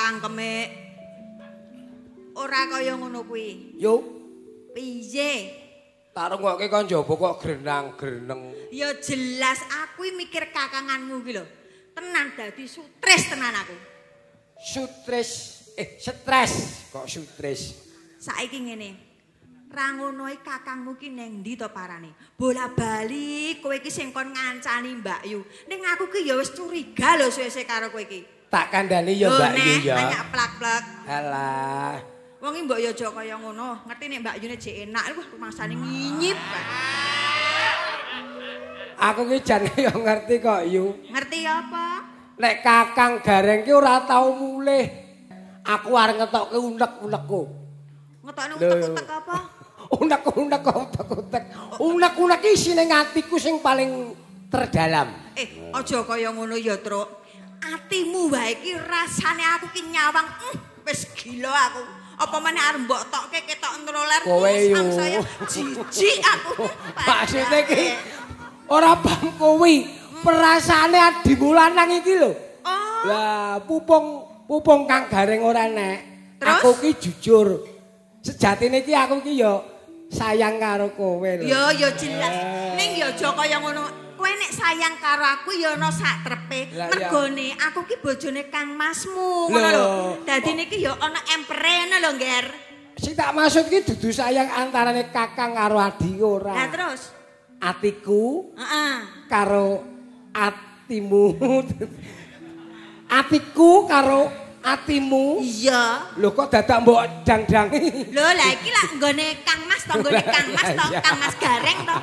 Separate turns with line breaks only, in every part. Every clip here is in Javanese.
cangkeme. Ora kaya ngono kuwi.
Yo.
Piye?
Tak rungokke kon njaba kok grenang-greneng.
Ya jelas aku mikir kakanganmu iki lho. Tenan dadi stres tenan aku.
Stres, stres kok stres.
Saiki ngene. Ra ngono iki kakangmu ki neng ndi to parane? Bola-bali kowe iki sing kon ngancani Mbak Yu. Ning aku ki ya wis curiga lho suwe-suwe karo kowe iki.
Tak kandhani ya Mbak Yu ya.
Banyak plak-plak.
Alah.
Wong iki mbok ya aja kaya ngono. Ngerti nek Mbak Yune jek enak, wah rumangsane nginyip.
Aku ki jane ya ngerti kok Yu.
Ngerti apa?
Nek Kakang Gareng ki ora tau mulih. Aku arep ngetokke unek-unekku.
Ngetokne utek-utek apa?
Unek-unek utek-utek. Unek-unek isine atiku sing paling terdalam.
Aja kaya ngono ya, Truk. Atimu wae iki rasane aku ki nyawang wis gila aku. Apa meneh arep mbok tokke ketok ntroler samsaya jijik aku.
Maksude iki ora paham kuwi. Perasaane adimu lanang iki lho.
Oh.
Lah pupung Kang Gareng ora nek. Aku ki jujur. Sejatine iki aku ki ya sayang karo kowe lho.
Ya ya jelas. Ning ya aja kaya ngono. Kowe nek sayang karo aku ya ana sak trepe. Mergone aku ki bojone Kang Masmu ngono lho. Dadi niki ya ana empere ngono lho, Ngger.
Sing tak maksud ki dudu sayang antarane kakang karo adi ora.
Lah terus
atiku
heeh
karo atimu. Atiku karo atimu.
Iya.
Lho kok dadak mbok dang-dangi.
Lho lah iki lak nggone Kang Mas to, nggone Kang Mas to, Kang Mas Gareng to.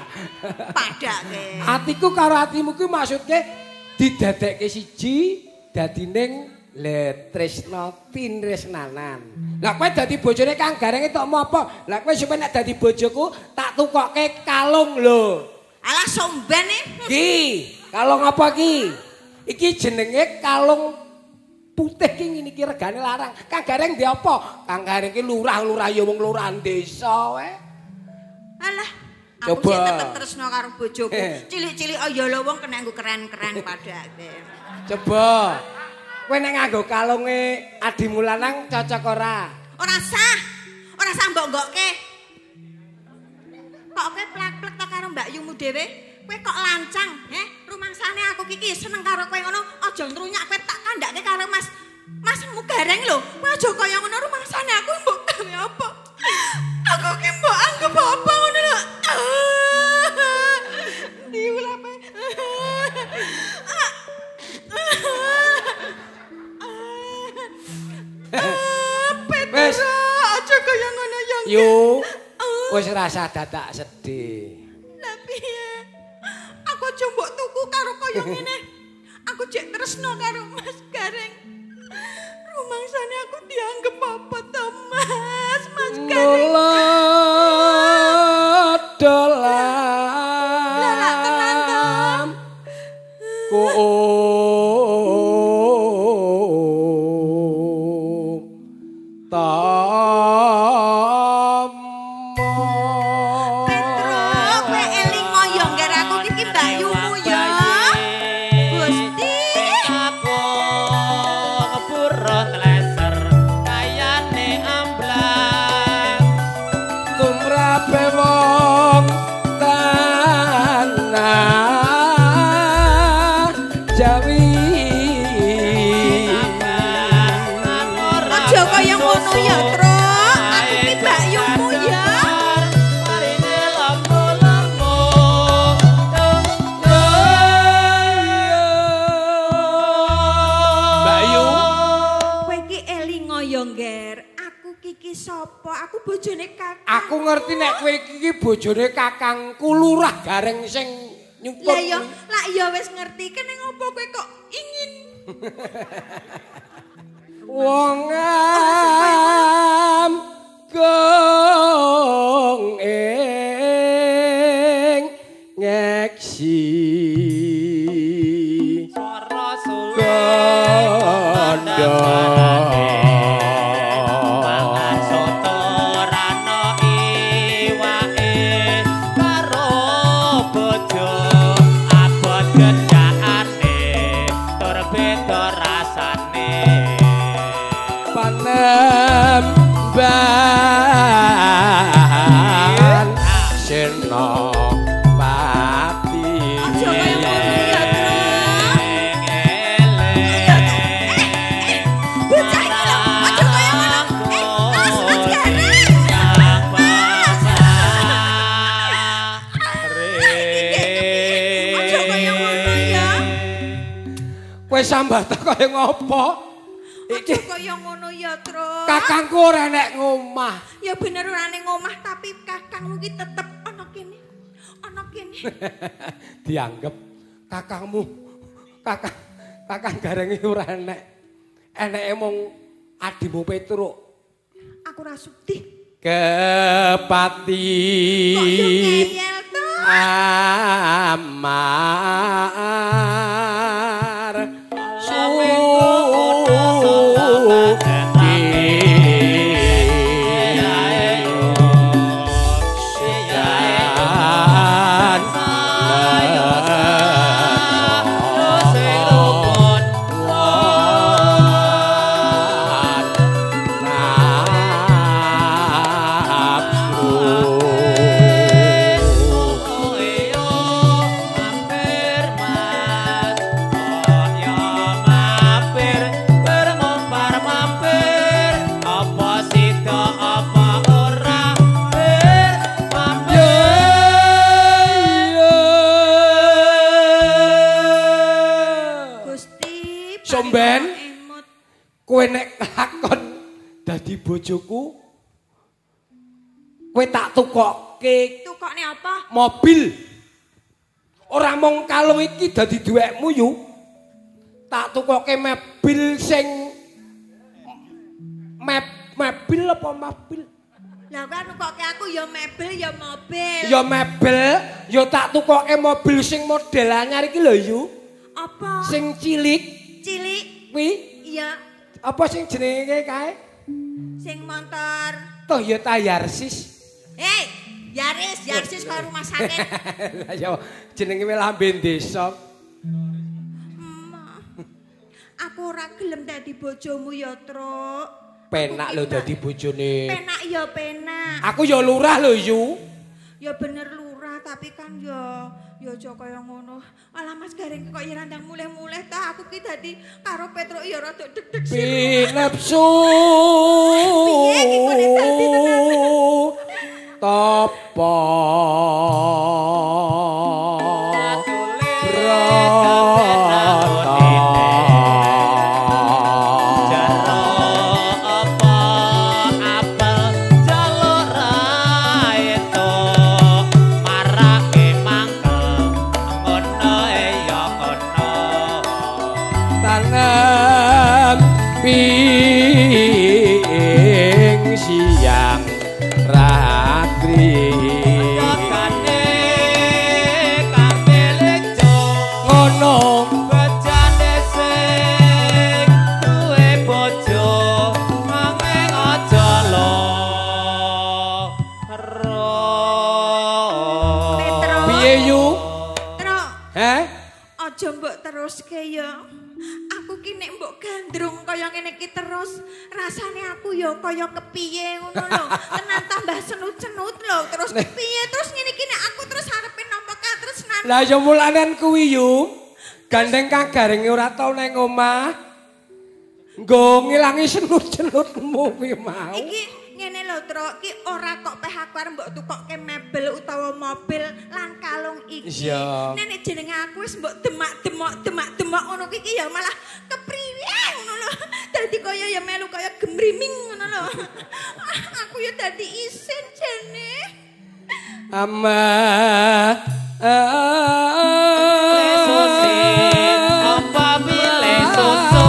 Padake.
Atiku karo atimu kuwi maksudke didadekke siji dadi ning le tresna tinresnanan. Lah kowe dadi bojone Kang Gareng tok mau apa? Lah kowe sampe nek dadi bojoku tak tukokke kalung lho.
Alah somben e.
Ki, kalung apa ki? Iki jenenge kalung putih ki ngene iki regane larang. Kang Gareng ndek apa? Kang Gareng ki lurah-lurah ya wong lurahan desa wae.
Alah, aku sih tetep tresno karo bojoku. Cilik-cilik ya lho wong kena nggo keren-keren padake.
Coba. Kowe nek nganggo kalunge adimu lanang cocok ora?
Ora sah. Ora sah mbok nggokke. Kok kowe plak-plek ta karo Mbak Yumu dhewe? Kowe kok lancang, heh? Rumangsane aku iki seneng karo kowe ngono, aja ntrunyak kowe tak kandhake karo Mas. Masmu Gareng lho. Kowe aja kaya ngono rumangsane aku mbok gawe apa? Aku ki mbok anggap apa ngono lho. Ndi ulape?
Wis
aja kaya ngono ya.
Yu. Wis rasa dadak sedih.
Lah piye? Aku aja mbok tuku karo kaya ngene. Aku jek tresno karo Mas Gareng. Rumangsane aku dianggep apa to, Mas? Mas Gareng.
Dolan.
Tenan to.
Aku ngerti nek kowe iki bojone kakangku Lurah Gareng sing nyumput.
Lah ya, lah ya wis ngerti kene ngopo kowe kok ingin.
Wong amgung ing ngeksi
swara suling
Beda rasane. Kowe sambat kaya ngopo?
Iki kaya ngono ya, Truk.
Kakangku ora nek ngomah.
Ya bener ora ning omah, tapi kakangmu ki tetep ana kene. Ana kene.
Dianggep kakangmu kakang Garenge ora enek. Eneke mung adimu Petruk.
Aku ora sudi.
Kepati.
Kok yo ngeyel to?
Amar. Somben, kowe nek lakon dadi bojoku, kowe tak tukokke.
Tukokne apa?
Mobil. Ora mung kalung iki dadi duwekmu yu. Tak tukokke mobil sing mobil apa mobil?
Lah kowe nukokke aku ya mebel ya mobil.
Ya mebel, ya tak tukokke mobil sing model anyar iki lho yu.
Apa?
Sing cilik.
Cilik
kuwi?
Iya.
Apa sing jenenge kae?
Sing motor.
Toyota Yarsis.
Hei, Yaris, Yarsis karo rumah sakit.
Lah ya jenenge lambe desa.
Aku ora gelem dadi bojomu ya, Truk.
Penak lho dadi bojone.
Penak ya penak.
Aku ya lurah lho, Yu.
Ya bener lurah, tapi kan ya ya aja kaya ngono. Alah Mas Gareng kok ya randang mulih-mulih ta, aku ki dadi karo Petruk ya rada deg-deg sih.
Pinepsu.
Piye iki kok dadi tenan.
Topo. Ping siang ratri
jagane kabeh lejo
ngono
bejane sing duwe bojo nanging aja lara.
Piye yu?
Truk.
Heh?
Aja mbok teruske ya. Aku ki nek mbok gandrung kaya ngene iki terus, rasane aku ya kaya kepiye ngono lho. Tenan tambah senut-senut lho, terus kepiye terus ngene iki nek aku terus arepe nampa katresnan.
Lah ya mulanen kuwi yu. Gandeng Kang Garenge ora tau nang omah. Nggo ngilangi senut-senutmu kuwi mau.
Iki ngene lho, Truk, ki ora kok peh aku arep mbok tukokke mebel utawa mobil lan kalung iki. Nek jenenge aku wis mbok demak-demok demak-demok ngono ki ya malah kepriwe ngono lho. Dadi kaya ya melu kaya gemriming ngono lho. Aku ya dadi isin jane.
Ama
apa pilih susu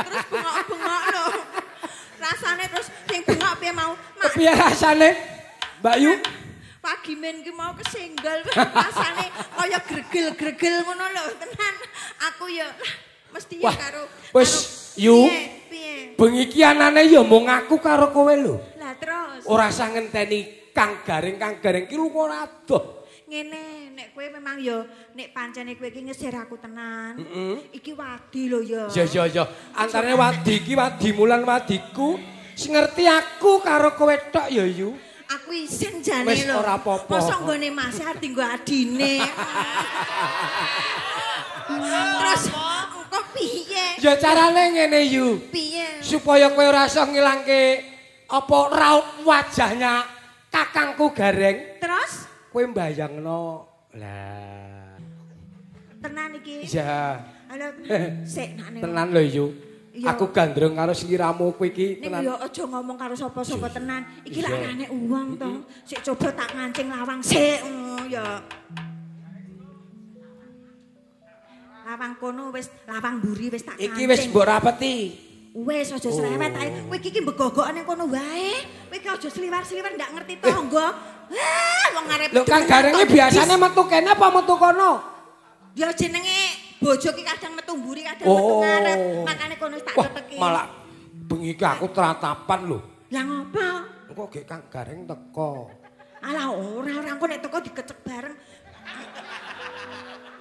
terus bengok-bengok lho. Rasane terus sing bengok piye mau?
Piye rasane? Mbak Yu?
Pagimen ki mau kesenggol rasane kaya gregel-gregel ngono lho tenan. Aku ya mesti ya karo
wis Yu. Piye? Bengi iki anane ya mung aku karo kowe lho.
Lah terus
ora usah ngenteni Kang Gareng, Kang Gareng ki lunga adoh.
Ngene, nek kowe memang ya nek pancene kowe iki ngesir aku tenan. Iki wadi lho ya.
Ya ya ya, antarane wadi iki wadimu lan wadiku sing ngerti aku karo kowe tok ya Yu.
Aku isin jane
Wis
lho.
ora apa-apa.
Mosok nggone Mas arep nggo adine. Terus engko piye?
Ya carane ngene Yu.
Piye?
Supaya kowe ora iso ngilangke apa raut wajahnya kakangku Gareng.
Terus
kowe mbayangno. Lah.
Tenan iki?
Iya.
Halo, sik nakne.
Tenan lho Yu. Aku gandrung karo sliramu kowe iki
tenan. Ning yo aja ngomong karo sapa-sapa tenan. Iki lak anane uwong to. Sik coba tak ngancing lawang sik ngono ya. Lawang kono wis lawang mburi wis tak kancing.
Iki wis mbok rapeti.
Wis aja cerewet ae. Kowe iki mbegogok ning kono wae. Kowe iki aja sliwar-sliwar ndak ngerti tangga. Wah, wong arep.
Lho Kang Garenge biasane metu kene apa metu kono?
Ya jenenge bojo ki kadang metu mburi, kadang metu ngarep. Makane kono wis tak teteki.
Malah bengi iki aku tratapan lho.
Lah ngopo?
Engko gek Kang Gareng teko.
Alah ora engko nek teko dikecek bareng.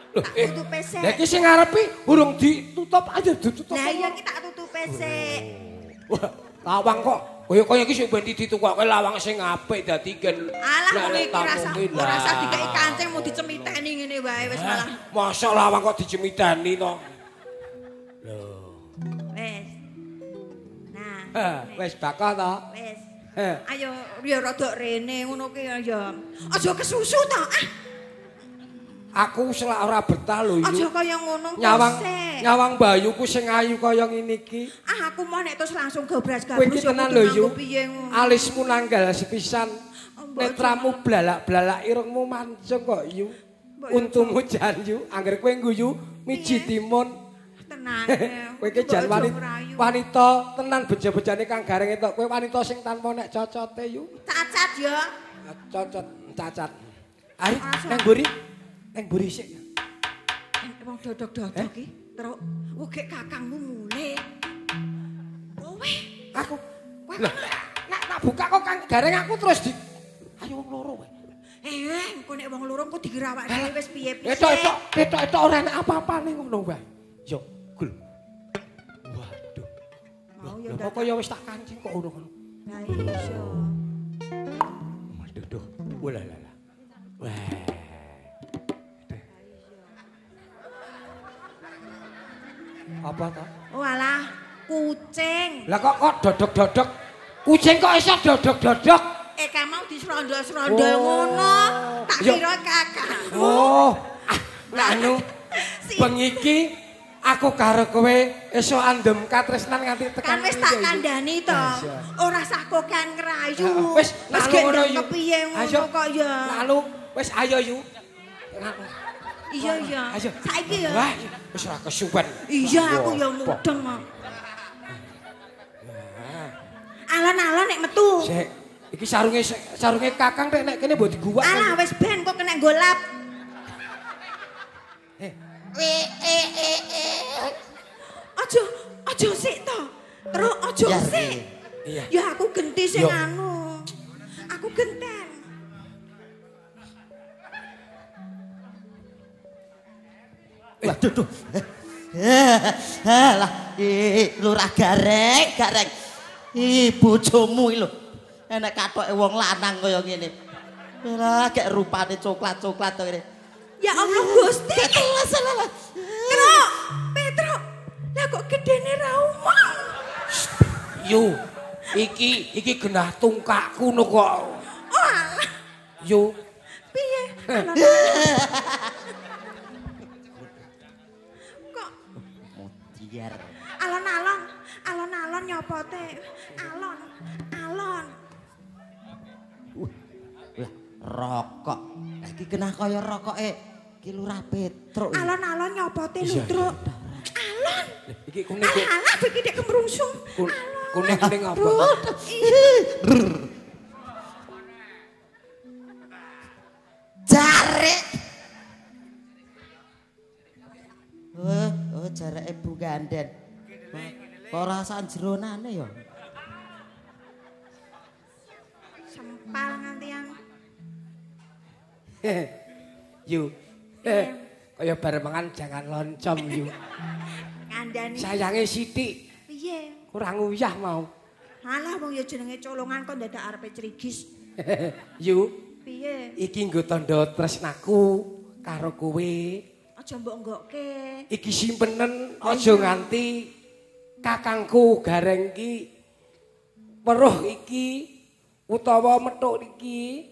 Lho,
tak tutupe sik.
Lah iki sing ngarepi urung ditutup aja ditutup.
Lah iya iki tak tutupe sik.
Wah, lawang kok kaya-kaya iki sing ben ditukoke lawang sing apik dadi gen.
Alah wong iki ora usah dikeki kancing mau dicemiteni ngene wae wis malah.
Mosok lawang kok dicemiteni to. Lho.
Wis. Nah,
wis bakal to.
Wis. Ayo ya rada rene ngono ki ya. Aja kesusu to. Ah.
Aku selak ora betah lho Yu.
Aja kaya ngono.
Nyawang bayuku sing ayu kaya ngene iki.
Ah aku mau nek terus langsung gobras-gabrus.
Kowe iki tenan lho Yu. Alismu nanggal sepisan. Netramu blalak-blalak irungmu mancung kok Yu. Untumu jan Yu, angger kowe ngguyu miji timun.
Tenan.
Kowe iki jan wanita tenan beja-bejane Kang Gareng entuk. Kowe wanita sing tanpa nek cocote Yu.
Cacat ya.
Cocot, cacat. Ayo nang mburi. Nang mburi sik.
Wong dodok-dodok iki, Truk. Wong kakangmu mulih. Kowe,
aku. Lah, nek tak buka kok Kang Gareng aku terus di ayo wong loro kowe.
Engko nek wong loro engko dikira awake dhewe wis piye-piye.
Etok-etok ora enak apa-apane ngono wae. Yo, gul. Waduh.
Mau ya
kok kaya wis tak kancing kok ngono-ngono.
Lah iya.
Waduh, duh. Walah lah. Wah. Apa to?
Oh alah, kucing.
Lah kok dodok-dodok? Kucing kok iso dodok-dodok?
Ka mau diserondol-serondol ngono. Tak kira kakak.
Oh, ah, anu bengi iki aku karo kowe iso andem katresnan nganti tekan.
Kan wis tak kandhani to. Ora sah kokean ngrayu.
Wis ngono yu.
Kepiye ngono kok ya.
Lalu wis ayo Yu.
Iya iya. Saiki ya.
Wah, wis ora kesuwen.
Iya, aku ya mudeng kok. Alon-alon nek metu.
Sik, iki sarunge kakang nek kene mbok diguwak.
Alah wis ben kok kena nggo lap. Aja, aja sik to. Terus aja sik.
Iya.
Ya aku genti sing anu. Aku genten.
Waduh duh. Lah, Lurah Gareng, Gareng. Ih, bojomu iki lho. Enek katoke wong lanang kaya ngene. Lah, gek rupane coklat-coklat to ngene.
Ya Allah Gusti.
Lah.
Truk, Petruk. Lah kok gedene ra umum.
Yu, iki genah tungkakku no kok.
Oh alah.
Yu.
Piye? Alon-alon, alon-alon nyopote. Alon, alon.
Lah, rokok. Lah iki genah kaya rokoke ki Lurah Petruk.
Alon-alon nyopote lho, Truk. Alon.
Iki kuning.
Alah, iki dek kemrungsung.
Kuning-kuning apa?
Jarik. Oh, jareke Bu Ganden. Kok rasaan jeronane ya?
Sempal ngantian.
Yu. Kaya bar mangan jangan loncom yu.
Kandhani.
Sayange sithik.
Piye?
Kurang uyah mau.
Alah wong ya jenenge colongan kok dadak arepe crigis.
Yu.
Piye?
Iki nggo tandha tresnaku karo kowe.
Aja mbok nggokke.
Iki simpenen aja nganti kakangku Gareng iki weruh iki utawa methuk iki.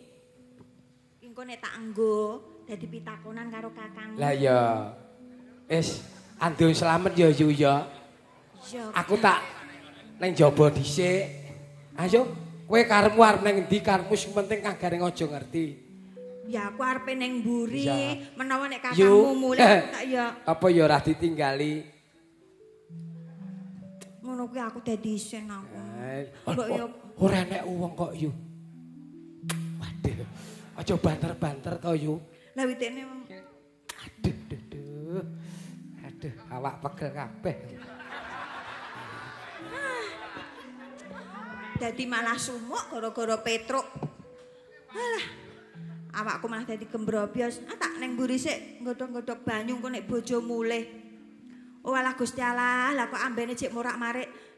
Engko nek tak enggo dadi pitakonan karo kakangmu.
Lah ya. Wis andung slamet ya Yu ya.
Iya.
Aku tak nang jaba dhisik. Ayo kowe karepmu arep nang endi karepmu sing penting Kang Gareng aja ngerti.
Ya aku arepe nang mburi, menawa nek
Yu.
kakangmu mulih tak ya.
Apa ya ora ditinggali?
Ngono kuwi aku dadi isin aku. Mbok ya
ora enek wong kok Yu. Waduh. Aja banter-banter to Yu.
Lah witene
aduh duh duh. Aduh, awak pegel kabeh.
Dadi malah sumuk gara-gara Petruk. Alah. Awakku malah dadi gembrobyos. Ah tak neng mburi sik nggodhog-nggodhog banyu engko nek bojo mulih. Oh alah Gusti Allah, lah kok ambene jek morak-marik.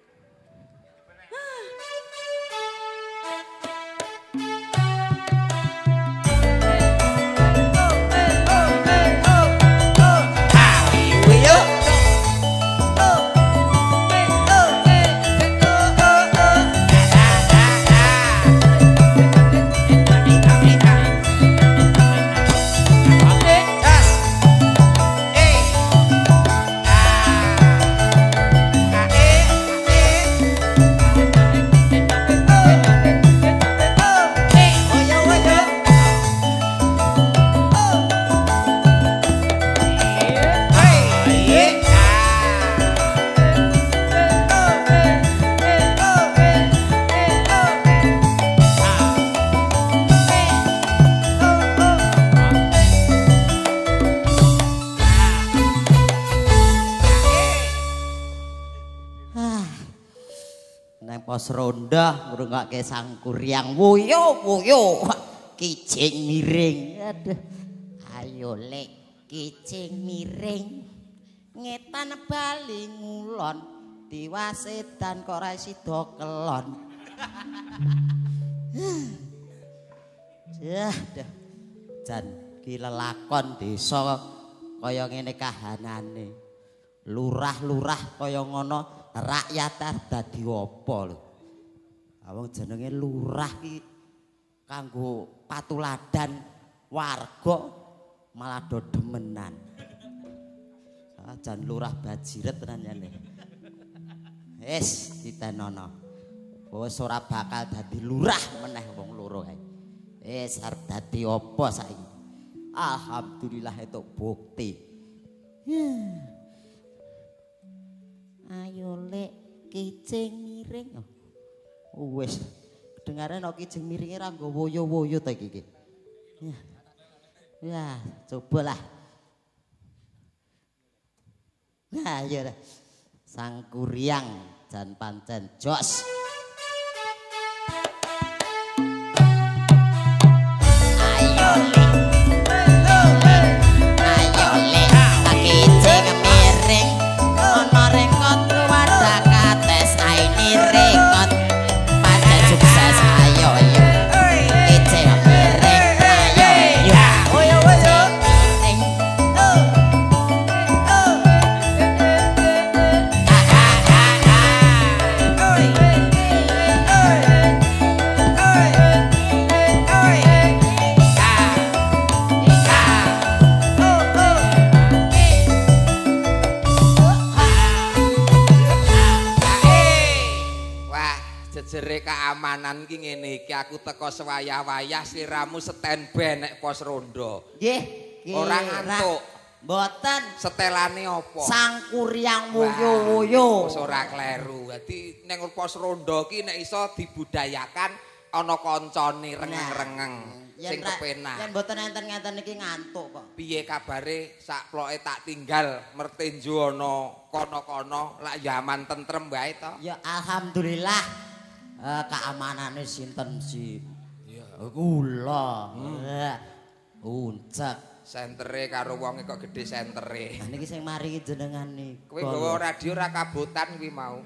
Pos ronda ngrungokke Sangkuriang wuyo wuyo kijing miring. Aduh. Ayo lek kijing miring ngetan bali ngulon diwasedan kok ora sida kelon. Jah dah. Jan ki lelakon desa kaya ngene kahanane. Lurah-lurah kaya ngono rakyat dadi apa lho. Wong jenenge lurah ki kanggo patuladan warga malah do demenan. Ah jan lurah bajiret tenan jane. Wis ditenono. Wis ora bakal dadi lurah meneh wong loro kae. Wis arep dadi apa saiki? Alhamdulillah entuk bukti. Ayo lek kijing miring. Oh, wis dengare nek kijing miringe ra nggo woyo-woyo ta iki. Ya, cobalah. Nah, iya dah. Sangkuriang jan pancen jos. Ayo lek. Ayo lek kijing miring. Ana rekod wadah kates aini rekod pancen sukses. Ayo yo kijing miring. Ayo yo oyo oyo.
Jejere keamanan ki ngene iki aku teko sewayah-wayah sliramu standby nek pos rondo.
Nggih,
ora ngantuk.
Mboten.
Setelane apa?
Sangkuriang wuyo-wuyo.
Wis ora kleru. Dadi ning pos rondo ki nek iso dibudayakan ana kancane rengeng-rengeng sing kepenak.
Yen mboten enten ngenten iki ngantuk kok.
Piye kabare sak ploke tak tinggal mertinju ana kono-kono lak ya aman tentrem wae to?
Ya alhamdulillah. Keamanane sinten si?
Iya.
Kula. Uncek.
Sentere karo wonge kok gedhe sentere.
Lah niki sing maringi jenengan niku.
Kowe nggawa radio ora kabotan kuwi mau.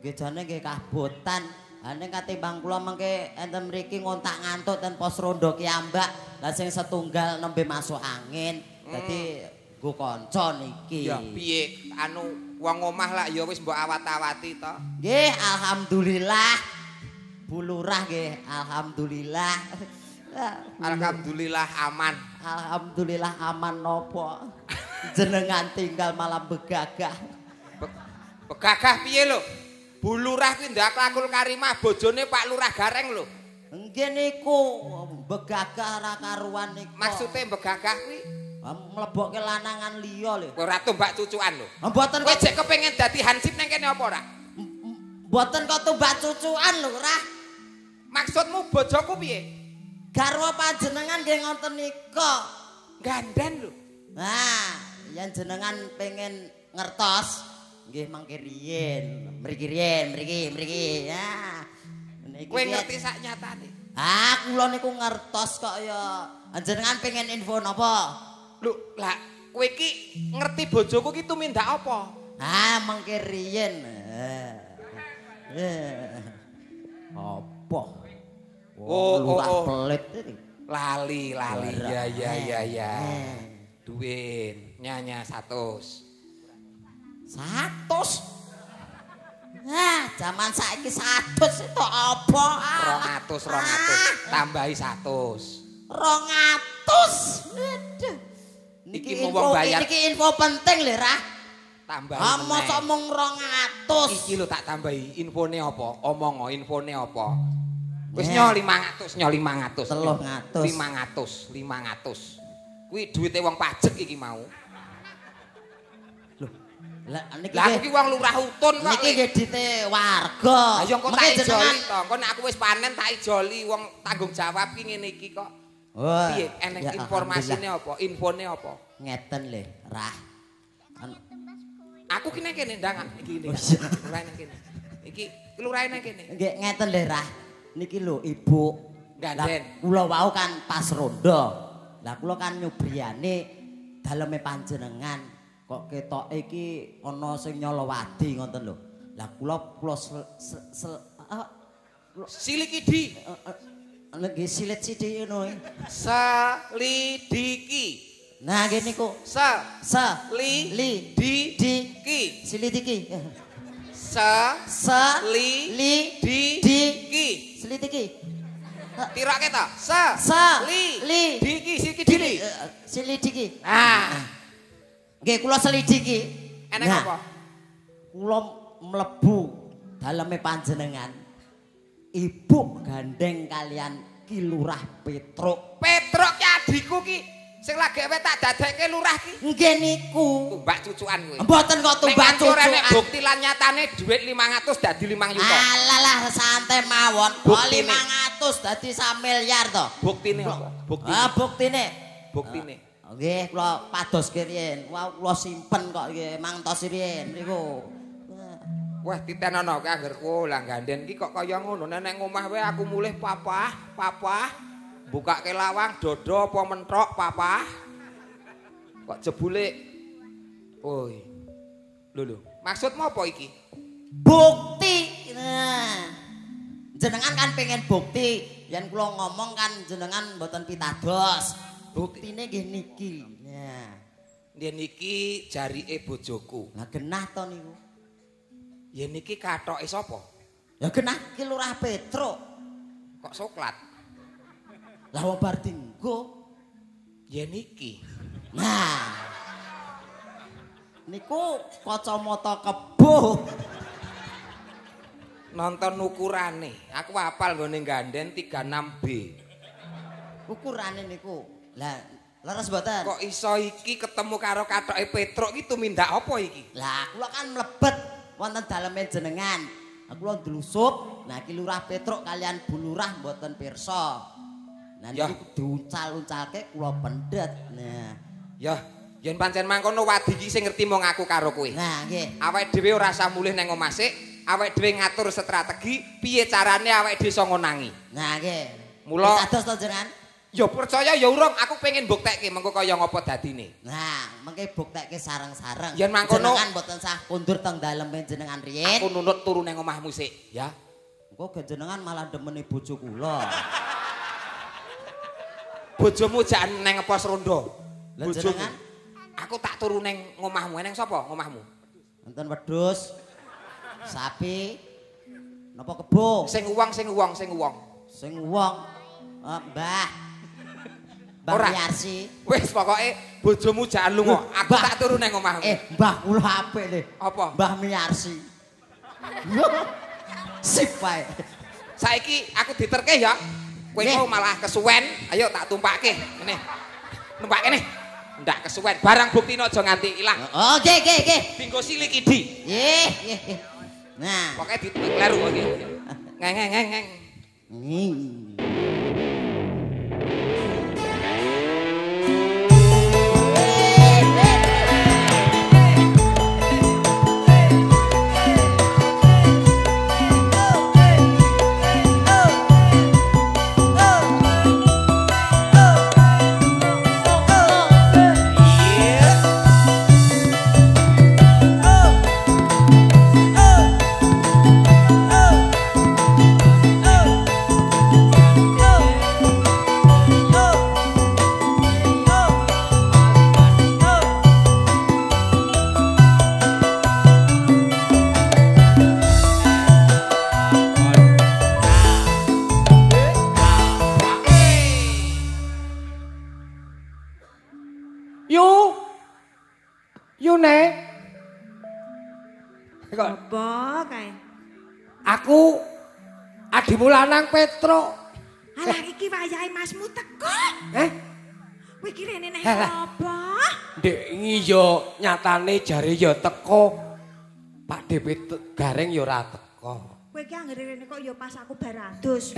Nggih jane nggih kabotan. Ha ning katimbang kula mengke enten mriki ngontak ngantuk ten pos rondo kiambak. Lah sing setunggal nembe masuk angin. Dadi nggo kanca niki.
Ya piye anu wong omah lak ya wis mbok awat-awati to.
Nggih alhamdulillah. Bu Lurah nggih alhamdulillah.
Alhamdulillah aman.
Alhamdulillah aman nopo. Jenengan tinggal malam begagah.
Begagah piye lho? Bu Lurah kuwi ndaklakul karimah bojone Pak Lurah Gareng lho.
Nggih niku begagah ora karuan niku.
Maksude begagah kuwi
mlebokke lanangan liya lho.
Ora tumbak cucukan lho.
Mboten
kowe jek kepengin dadi hansip nang kene apa ora?
Mboten kok tumbak cucukan lho, Rah.
Maksudmu bojoku piye?
Garwa panjenengan nggih ngoten nika.
Gandan lho.
Nah, yen jenengan pengen ngertos nggih mangke riyin, mriki riyin, mriki, mriki. Ya. Niki
kowe ngerti sak nyatane.
Ah, kula niku ngertos kok ya. Jenengan pengen info napa?
Lho, lah kowe iki ngerti bojoku ki tumindak apa?
Ah, mangke riyin. Apa?
Oh,
lurah pelit iki.
Lali, lali. Ya, ya, ya, ya. Duit nyanya 100.
100? Nah, zaman saiki 100 itu apa?
200, 200. Tambahi 100.
200. Aduh.
Niki wong bayar.
Niki info penting lho, Rah.
Tambahi.
Ah, mosok mung 200.
Iki lho tak tambahi infone apa? Omong infone apa? Wis nyo 500, nyo 500.
300.
500, 500. Kuwi duwite wong pajek iki mau.
Lho, lah niki
lah aku ki wong lurah utun kok.
Niki nggih dite warga.
Lah yo engko tak ijoli to. Engko nek aku wis panen tak ijoli wong tanggung jawab ki ngene iki kok. Piye eneng informasine apa? Infone apa?
Ngeten lho, Rah.
Aku ki nang kene ndang iki iki. Lurahe nang kene. Iki lurahe nang kene.
Nggih ngeten lho, Rah. Niki lho Ibu.
Ganden.
Kula wau kan pas rondo. Lah kula kan nyubriyane daleme panjenengan. Kok ketoke iki ana sing nyolowadi ngoten lho. Lah kula kula
silikidi.
Nggih silit sithik ngono.
Selidiki.
Nah nggih niku.
Se
li
di
di
ki.
Silidiki.
Se
li
di
di
ki.
Selidiki.
Tirake ta? Se
li
di ki silidiki.
Silidiki.
Nah.
Nggih kula selidiki.
Enek apa?
Kula mlebu daleme panjenengan. Ibu gandeng kalian Ki Lurah Petruk.
Petruk ki adhiku ki sing lagi tak dadekke lurah ki.
Nggih niku.
Tumbak cucukan kowe.
Mboten kok tumbak
cucukan. Nek
cucukan.
Bukti lan nyatane dhuwit 500 dadi 5 yuta.
Alalah santai mawon. Kok 500 dadi 1 miliar to.
Buktine apa? Buktine.
Ah buktine.
Buktine.
Nggih kula padoske riyen. Wah kula simpen kok nggih mangtos riyen niku.
Wah titenono ki anggerku lah ganden ki kok kaya ngono. Nek nang omah wae aku mulih papah, papah. Bukake lawang dodo apa menthok papah. Kok jebule. Oi. Lho lho, maksudmu apa iki?
Bukti. Nah. Jenengan kan pengen bukti. Yen kula ngomong kan jenengan mboten pitados. Buktine nggih niki. Nah.
Nggih niki jarike bojoku.
Lah genah to niku.
Yen niki kathoke sapa?
Ya genah ki Lurah Petruk.
Kok soklat?
Lah wong bar dinggo.
Yen niki.
Nah. Niku kacamata kebo.
Nonton ukurane. Aku hafal nggone ganden 36B.
Ukurane niku. Lah leres mboten?
Kok iso iki ketemu karo kathoke Petruk iki tumindak apa iki?
Lah kula kan mlebet wonten daleme jenengan. Kula ndlusup, nah iki Lurah Petruk kalian Bu Lurah mboten pirsa. Nah niku diuncal-uncalke kula pendhet. Nah,
ya yen pancen mangkono wadi iki sing ngerti mung aku karo kowe.
Nah nggih.
Awake dhewe ora usah mulih nang omah sik, awake dhewe ngatur strategi piye carane awake dhewe iso ngonangi.
Nah nggih.
Mula
dados to jenengan?
Ya percaya ya urung, aku pengen mbuktekke mengko kaya ngapa dadine.
Nah, mengke buktekke sareng-sareng.
Yen mangkono
jenengan mboten sah kondur teng daleme jenengan riyin.
Aku nunut turu nang omahmu sik, ya.
Engko jenengan malah demeni bojo kula.
Bojomu jak nang pos rondo.
Lah jenengan
aku tak turu nang omahmu. Nang sapa omahmu?
Enten wedhus, sapi, napa kebo?
Sing uwong, sing uwong, sing uwong.
Sing uwong. Mbah. Mbah Yarsi.
Wis pokoke bojomu jak lunga, aku tak turu nang omahmu.
Mbah kula apik lho.
Apa?
Mbah Miyarsi. Sip wae.
Saiki aku diterke ya. Kowe mau malah kesuwen, ayo tak tumpake. Ngene. Numpake nih. Ndak kesuwen, barang buktine aja nganti ilang.
Oh, nggih, nggih, nggih.
Dinggo silik idi.
Nggih, nggih, nggih. Nah,
pokoke dikleru iki. Ngeng ngeng ngeng ngeng.
Apa kae?
Aku adimu lanang Petruk.
Alah iki wayahe masmu teko.
Eh?
Kowe iki rene neh apa?
Ndek iki yo nyatane jare yo teko. Pak DP Gareng yo ora teko.
Kowe iki anggere rene kok yo pas aku bar adus.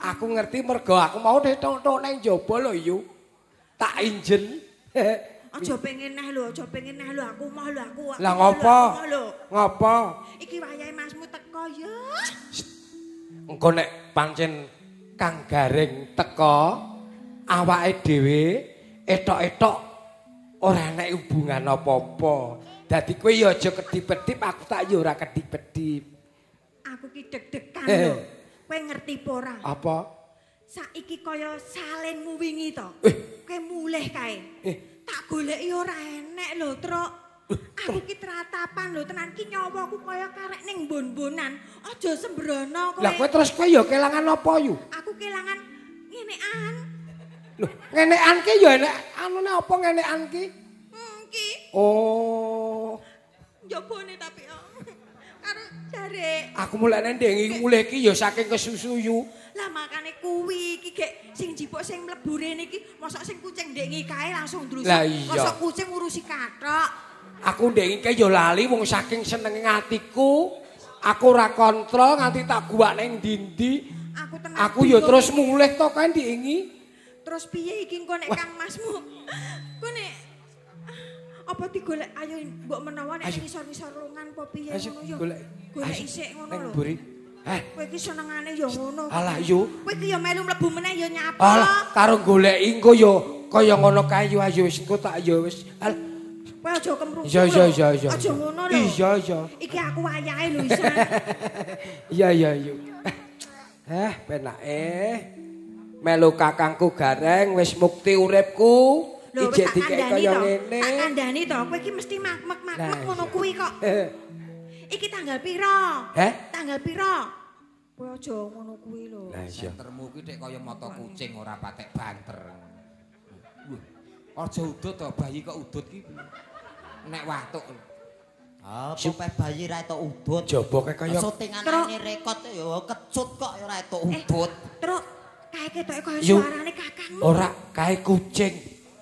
Aku ngerti mergo aku mau dithok-thok nang njaba lho yu. Tak injen.
Aja pengen neh lho, aja pengen neh lho, aku moh lho aku.
Lah ngopo? Ngopo?
Iki wayahe masmu teko ya.
Engko nek pancen Kang Gareng teko, awake dhewe etok-etok ora enek hubungan apa-apa. Dadi kowe ya aja kedip-kedip, aku tak ya ora kedip-kedip.
Aku ki deg-degan lho. Kowe ngerti apa ora?
Apa?
Saiki kaya salenmu wingi to. Kowe mulih kae. Tak goleki ora enek lho, Truk. Aku ki tratapan lho, tenan ki nyawaku kaya karek ning mbon-mbonan. Aja sembrono kowe.
Lah kowe terus kowe ya kelangan apa yu?
Aku kelangan ngenekan.
Lho, ngenekan ki ya enek anune apa ngenekan ki?
Ki.
Oh.
Njobone tapi karo jare.
Aku mulane ndek mulih ki ya saking kesusu yu.
Lah makane kuwi iki gek sing jipuk sing mlebu rene iki mosok sing kucing ndek ngi kae langsung ndrusuk. Mosok kucing ngurusi kathok.
Aku ndek ngi kae ya lali wong saking senenge atiku. Aku ora kontrol nganti tak guwak ning ndi-ndi.
Aku tenan.
Aku ya terus mulih to kae ndek ngi.
Terus piye iki engko nek Kang Masmu? Ku nek apa digolek ayo mbok menawa nek ngisor-ngisor lungan apa piye ngono ya. Golek isik ngono lho. Kowe iki senengane ya ngono.
Alah yu.
Kowe iki ya melu mlebu meneh ya nyapa.
Alah karo goleki engko ya kaya ngono kae yu ayo wis engko tak ya wis. Alah.
Kowe aja kemrungsung.
Iya iya iya iya.
Aja ngono lho.
Iya iya.
Iki aku wayahe lho isan.
Iya iya yu. Penake. Melu kakangku Gareng wis mukti uripku. Ijek dikek kaya ngene.
Tak kandhani to, kowe iki mesti mak-mak ngono kuwi kok. Iki tanggal pira? Tanggal pira? Kowe aja ngono kuwi lho.
Lah iya.
Sentermu kuwi tek kaya mata kucing ora patek banter. Wah, aja udut to, bayi kok udut ki. Nek watuk.
Ah, apa bayi ra entuk udut?
Jaba kae kaya
syutingane rekod ya kecut kok ya ora entuk udut.
Truk, kae ketoke kaya suarane kakangmu.
Ora, kae kucing.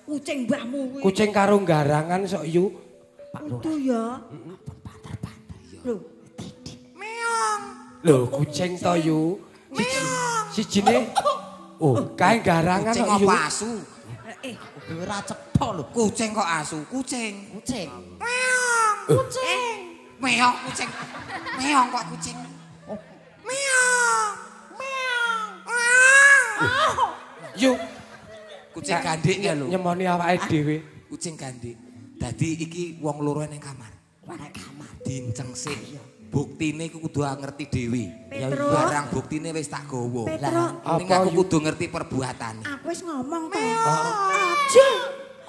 Kucing mbahmu kuwi.
Kucing karo garangan sok yu.
Udu ya.
Banter-banter ya.
Lho,
meong.
Lho, kucing to yu.
Meong.
Sijine. Oh, kae garangan
kok yu. Kucing apa asu?
Ora cetha lho.
Kucing kok asu? Kucing.
Kucing.
Meong. Kucing. Meong kucing. Meong kok kucing. Meong. Meong. Meong.
Yu.
Kucing gandik ya lho.
Nyemoni awake dhewe.
Kucing gandik. Dadi iki wong loro ning kamar.
Nang kamar.
Dinceng sik. Buktine iku kudu ngerti dhewe. Barang buktine wis tak gawa. Ning aku kudu ngerti perbuatane.
Aku wis ngomong to. Aja.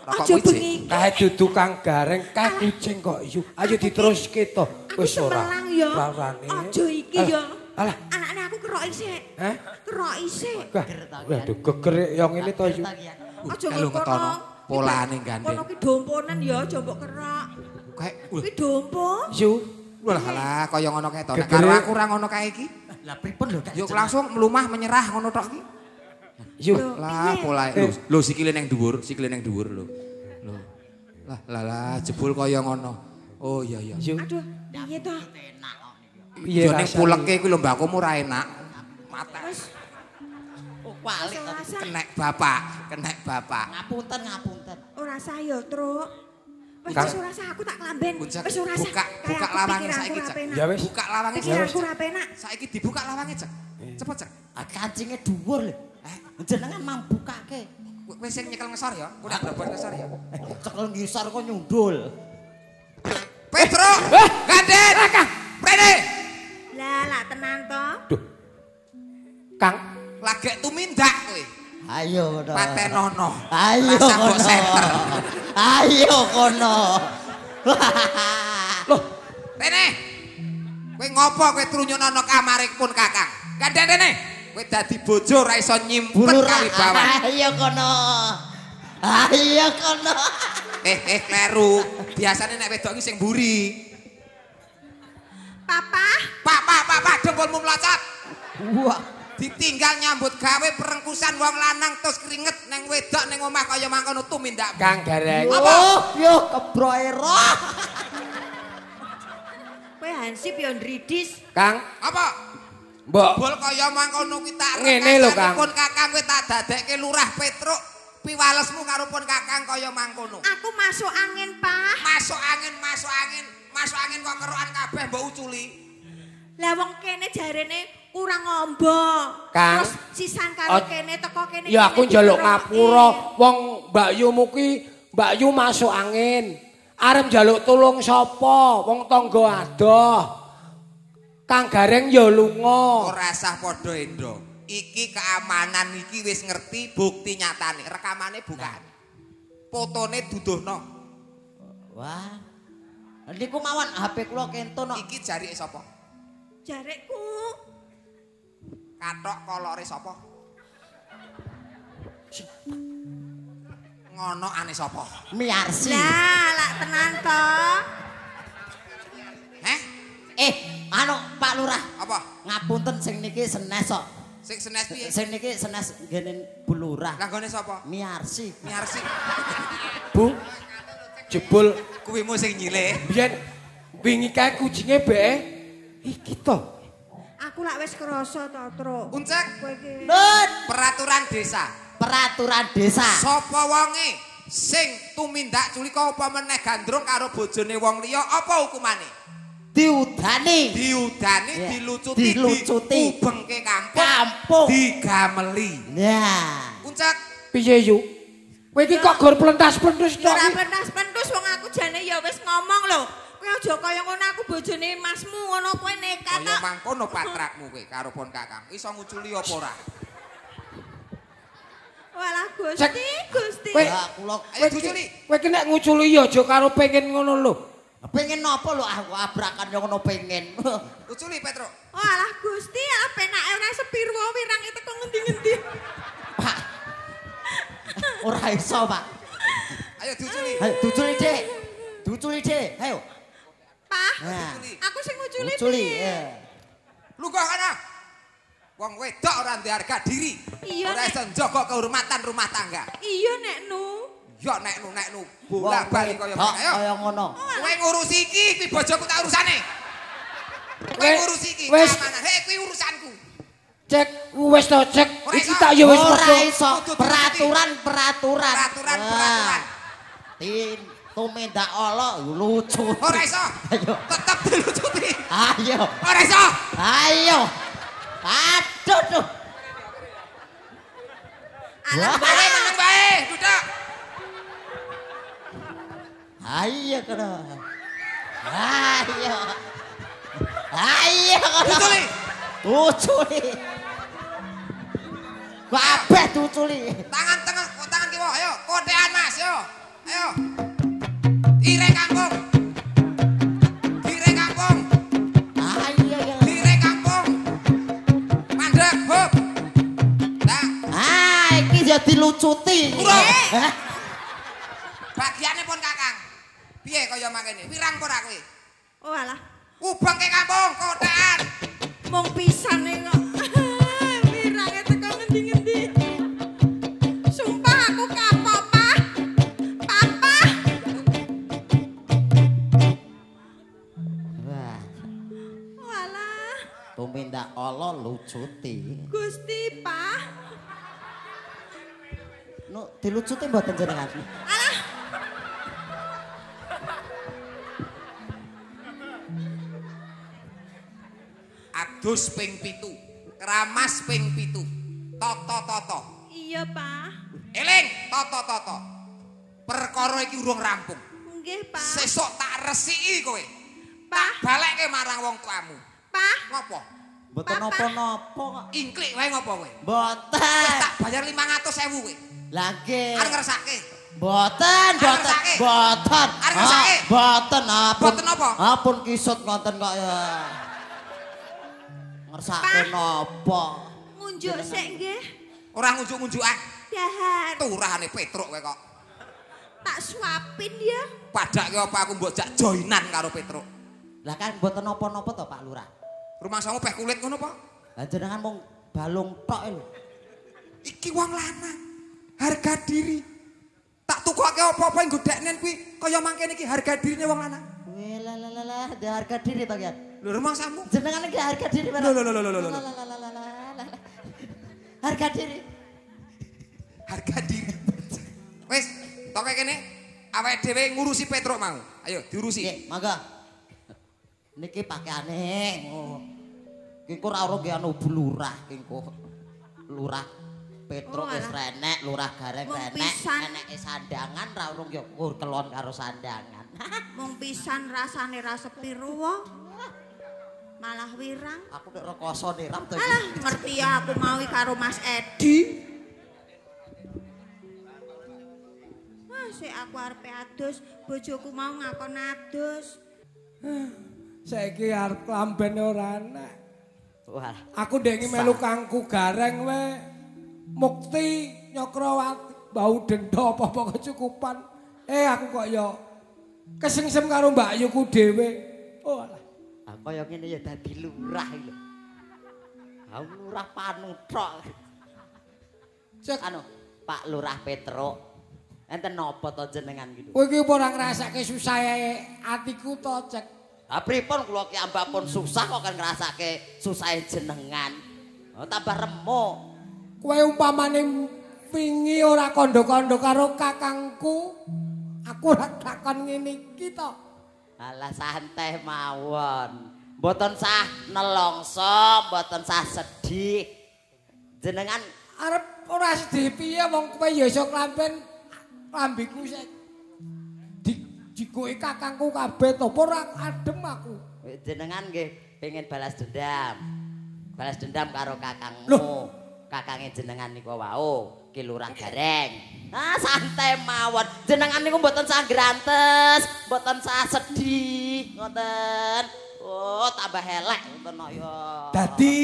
Aja bengi.
Kae dudu Kang Gareng, kae kucing kok yu. Ayo diteruske to. Wis ora.
Aja iki ya.
Alah.
Anakne aku keroki sik.
Heh?
Keroki sik.
Waduh geger yang ngene to yu.
Aja ngetono
polane gandeng.
Kono ki domponen ya aja mbok kerok.
Kae
kuwi dompo.
Yu.
Walah alah kaya ngono kae to. Nek karo aku ora ngono kae iki.
Lah pripun lho?
Yo langsung mlumah menyerah ngono tok iki.
Yu.
Lah polae lho, lho sikile nang dhuwur, sikile nang dhuwur lho. Lho. Lah lah lah jebul kaya ngono. Oh iya iya.
Aduh, piye to?
Piye ning puleke kuwi lho mbakumu ora enak. Mata.
Oh walik
kenek bapak, kenek bapak.
Ngapunten, ngapunten.
Ora sah ya, Truk. Wis ora sah aku tak klamben. Wis ora sah.
Buka, buka lawange saiki, Cek.
Ya wis.
Buka lawange
saiki. Ora penak.
Saiki dibuka lawange, Cek. Cepet, Cek.
Ah kancinge dhuwur lho. Jenengan mang bukake.
Kowe sing nyekel ngesor ya, kowe nek brobot ngesor ya.
Cekel ngisor kok nyundul.
Petruk, ganden. Prene.
Lah, lah tenan to.
Duh. Kang,
lagek tumindak kowe.
Ayo kono.
Patenono.
Ayo kono. Ayo kono.
Loh, rene. Kowe ngopo kowe trunyunono kamare pun Kakang? Ganden rene. Kowe dadi bojo ora iso nyimpen kawibawan.
Ayo kono. Ayo kono.
Kleru. Biasane nek wedok iki sing mburi.
Papa.
Pak, pak, pak, pak, dempulmu mlocot.
Wah.
Ditinggal nyambut gawe perengkusan wong lanang terus keringet neng wedok neng omah kaya mangkono tumindak.
Kang Gareng.
Apa?
Yo kebroke roh.
Kowe hansip yo ndridis.
Kang,
apa?
Mbok
bol kaya mangkono kuwi tak
ngene lho Kang.
Pun Kakang kowe tak dadekke lurah Petruk piwalesmu karo pun Kakang kaya mangkono.
Aku masuk angin, Pak.
Masuk angin, masuk angin, masuk angin kok kerokan kabeh mbok uculi.
Lah wong kene jarene kurang ngombo.
Kang,
terus sisan karo kene teko kene.
Ya aku njaluk ngapura wong Mbak Yumu ki Mbak Yu masuk angin. Arep njaluk tulung sapa? Wong tangga adoh. Kang Gareng ya lunga.
Ora sah padha endo. Iki keamanan iki wis ngerti bukti nyatane. Rekamane bukan. Fotone duduhno.
Wah. Niku mawon HP kula kentun kok.
Iki jarike sapa?
Jarikku.
Kathok kolore sapa? Ngono ane sapa?
Miarsi.
Lah, lak tenan to.
Heh?
Anu Pak Lurah.
Apa?
Ngapunten sing niki senes kok.
Sing senes piye?
Sing niki senes nggene Bu Lurah.
Lah nggone sapa?
Miarsi.
Miarsi.
Bu. Jebul
kuwimu sing nyilih.
Biyen wingi kae kucinge beke iki to.
Aku lak wis krasa to, Truk.
Uncek.
Kowe iki.
Nun.
Peraturan desa.
Peraturan desa.
Sapa wonge sing tumindak culika apa meneh gandrung karo bojone wong liya apa hukumane?
Diudani.
Diudani,
yeah.
Dilucuti,
dilucuti,
diubengke kampung,
kampung.
Digameli.
Nah.
Uncek.
Piye yu? Kowe iki kok gor plentas-plentus tok.
Ora plentas-plentus wong aku jane ya wis ngomong lho. Kowe aja kaya ngono aku bojone masmu ngono kowe nekat
tok. Kaya mangkono patrakmu kowe karo pon Kakang. Iso nguculi apa ora?
Walah Gusti, Gusti.
Kowe
ayo diuculi.
Kowe iki nek nguculi ya aja karo pengen ngono lho.
Pengen napa lho aku abrakan yo ngono pengen.
Uculi Petruk.
Walah Gusti, ah penake ora sepirwo wirange teko ngendi-ngendi.
Pak. Ora iso, Pak.
Ayo diuculi.
Ayo diuculi, Dik. Diuculi, Dik. Ayo.
Pak.
Nah.
Aku sing nguculi.
Nguculi, iya.
Lunggah kana. Wong wedok ora ndek harga diri. Ora iso njaga kehormatan rumah tangga.
Iya nek nu.
Ya nek nu nek nu bola bali kaya ngene. Ayo.
Kaya ngono.
Kowe ngurusi iki, kuwi bojoku tak urusane. Kowe ngurusi iki, keamanan. Hei, kuwi urusanku.
Cek, wis to cek. Iki tak ya wis
ora iso. Peraturan-peraturan.
Peraturan-peraturan.
Tin tumindak ala lucu.
Ora iso.
Ayo.
Tetep dilucuti.
Ayo.
Ora iso.
Ayo. Aduh duh.
Alah,
Kowe meneng wae, duduk.
Ayo kono. Ayo. Ayo kono.
Uculi.
Uculi. Kabeh diuculi.
Tangan tengah, tangan kiwa, ayo. Kotekan Mas, yo. Ayo. Dire kampung. Dire kampung.
Ayo ya.
Dire kampung. Mandek, hop. Nah,
Ah, iki ya dilucuti.
Urung.
Hah?
Bagiane pun Kakang. Piye kaya mangkene? Wirang apa ora kowe?
Oh alah,
Ubengke kampung, kotekan.
mung pisane kok. Wirange teko ngendi-ngendi. Sumpah aku kapok, Pak. Papa.
Wah,
Oh alah,
tumindak ala lucuti.
Gusti, Pak.
Nu dilucuti mboten jenengan?
Alah,
Adus ping 7, keramas ping 7. Toto-toto.
iya, Pak.
Eling, toto-toto. Perkara iki urung rampung.
Nggih, Pak.
Sesuk tak resiki kowe.
Pak,
Balekke marang wong tuamu.
Pak.
Ngopo?
Mboten
Papa.
napa-napa kok.
Ingklik wae ngopo kowe? Wis
Mboten.
tak bayar 500.000 kowe.
Lah nggih.
Arep ngersake.
Mboten, mboten,
ngersake.
mboten.
Arep ngersake.
Ah, Mboten, ah, pun.
Mboten apa?
Ah, pun kisut ngoten kok ya. Ngersake napa?
Ngunjuk sik nggih.
Ora ngunjuk-ngunjukan.
Dahar.
Turahane Petruk kowe kok.
Tak suapin ya.
Padake apa aku mbok jak joinan karo Petruk.
Lah kan mboten napa-napa to Pak Lurah.
Rumangsamu peh kulit ngono apa?
Lah jenengan mung balung tok lho.
Iki wong lanang. Harga diri. Tak tukoke apa-apa nggo deknen kuwi kaya mangkene iki harga dirine wong lanang.
Weh lah lah lah lah, ada harga diri to Kian.
Lho rumangsamu.
Jenengan iki harga diri Pak.
Lho lho lho lho lho.
Lah lah lah lah lah. Harga diri.
Harga diri. Wis, toke kene awake dhewe ngurusi Petruk mau. Ayo diurusi.
Nggih, mangga. Niki pakaiane. Oh. Ki engko ora ora nggih anu Bu Lurah ki engko. Lurah Petruk
Oh,
wis
alah.
renek, Lurah Gareng
Mung
renek,
pisan.
eneke sandangan ra urung ya kur kelon karo sandangan.
Mung pisan rasane ra sepi ruwa. Malah wirang.
Aku nek rekoso niram to iki.
Alah, ngerti ya aku mau karo Mas Edi. Wah, sik aku arepe adus, bojoku mau ngakon adus.
Saiki arep klambene ora enak.
Wah.
Aku ndek melu kangku Gareng we. Mukti Nyokrawati bau denda apa-apa kecukupan. Aku kok ya kesengsem karo Mbak Yuku dhewe. Oh alah.
Ah kaya ngene ya dadi lurah iki lho. Ah lurah panuthok.
Cek
Anu, Pak Lurah Petruk. Enten napa to jenengan iki lho?
kowe iki apa ora ngrasake susahe atiku to, Cek?
Ah pripun kula ki ambak pun susah kok kan ngrasake susahe jenengan. Oh, tambah remuk.
Kowe umpamane wingi ora kandha-kandha karo kakangku, aku ora takon ngene iki to.
Alah santai mawon. Mboten sah nelongso, mboten sah sedih. Jenengan
Arep ora sedih piye wong kowe ya iso klamben klambiku sik dijikoki kakangku kabeh to, apa ora adem aku.
jenengan nggih pengen balas dendam. Balas dendam karo kakangmu.
Loh.
Kakange jenengan niku wau, Ki Lurah Gareng. Ah santai mawon. Jenengan niku mboten sah grantes, mboten sah sedih, ngoten. Oh, tambah elek ngoten kok ya.
Dadi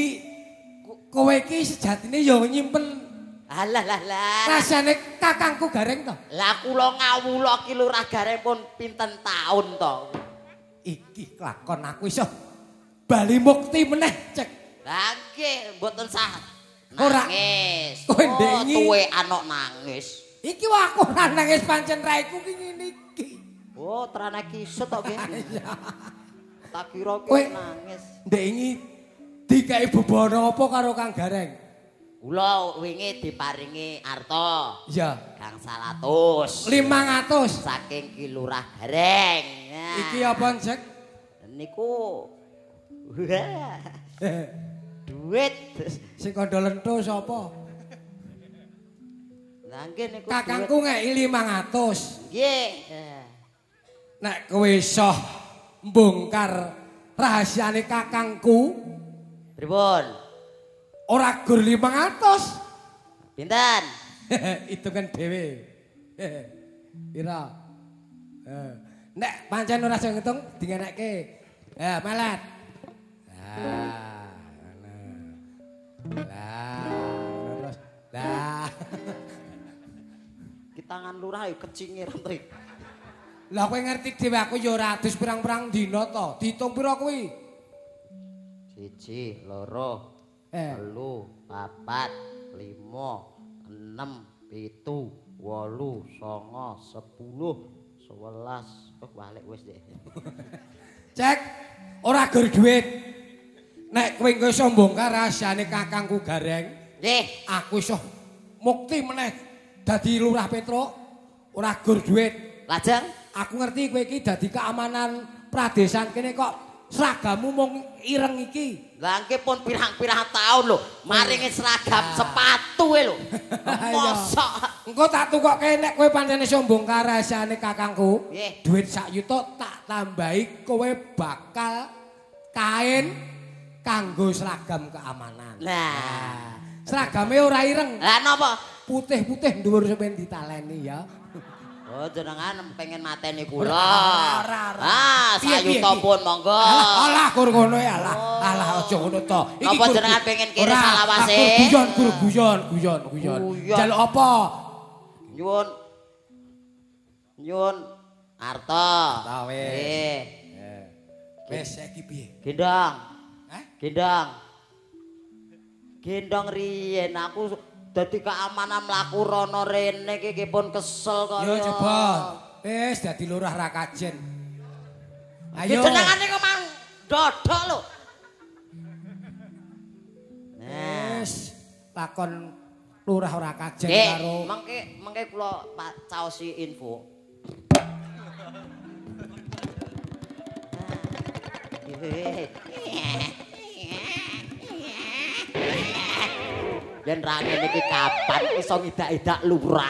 kowe iki sejatine ya nyimpen
Alah lah lah.
rasane kakangku Gareng to.
Lah kula ngawula Ki Lurah Gareng pun pinten taun to.
Iki lakon aku iso bali mukti meneh, Cek.
Lah nggih mboten sah
Ora.
nangis.
Kowe ndek
Oh,
ingi.
tuwe anok nangis.
Iki wae aku ora nangis pancen raiku ki ngene iki.
Oh, trana kisut to nggih. Tak kira ki
Kowe-
nangis.
Ndek ingi dikai bebana apa karo Kang Gareng?
Kula wingi diparingi arta
Iya.
gangsal atus.
500.
Saking Ki Lurah Gareng. Nah,
Iki apa, Cek?
niku wah, duit.
Sing kandha lento sapa?
Lah nggih niku.
Kakangku ngeki 500.
Nggih.
Nek kowe iso mbongkar rahasiane kakangku,
pripun?
Ora gur 500.
Pinten?
Hitungan dhewe. Pira? Nek pancen ora iso ngitung dingenekke. Melet. Lah, ngono. Lah, terus. Lah.
Ki tangan lurah ya kecingiran to.
Lah kowe ngerti dhewe aku ya ora adus pirang-pirang dina to. Diitung pira kuwi?
1, 2, 3, 4, 5, 6, 7, 8, 9, 10, 11. Oh, balik wis deh.
Cek, ora gur duit. Nek kowe engko iso mbongkar rahasiane kakangku Gareng,
nggih,
aku iso mukti meneh dadi Lurah Petruk, ora gur duit.
Lajeng
aku ngerti kowe iki dadi keamanan pradesan kene kok seragammu mung ireng iki.
Lah nggih pun pirang-pirang taun lho, maringi seragam sepatu e lho. Mosok.
Engko tak tukokke nek kowe pancen iso mbongkar rahasiane kakangku. Duit sak yuta tak tambahi kowe bakal kain kanggo seragam keamanan.
Lah,
seragame ora ireng.
Lah napa?
Putih-putih dhuwur sampeyan ditaleni ya.
Oh, jenengan pengen mateni kula.
Ora.
Ah, sayuta pun monggo.
Alah, kur ngono ya alah. Alah aja ngono to.
Iki napa jenengan pengen kiri salawase?
Guyon, gur guyon, guyon, guyon. Njaluk apa?
Nyuwun. Nyuwun arta.
Ta wis.
Nggih.
Wis saiki piye?
Gendong.
Hah?
Gendong. Gendong riyen aku dadi keamanan mlaku rono rene iki pun kesel kok.
Yo coba. Wis dadi lurah ra kajen. Ayo.
Jenengane kok mang dodok lho. Nah,
wis lakon lurah ora kajen karo
mengke kula caosi info. Yen ra ngene iki kapan iso ngidak-idak lurah.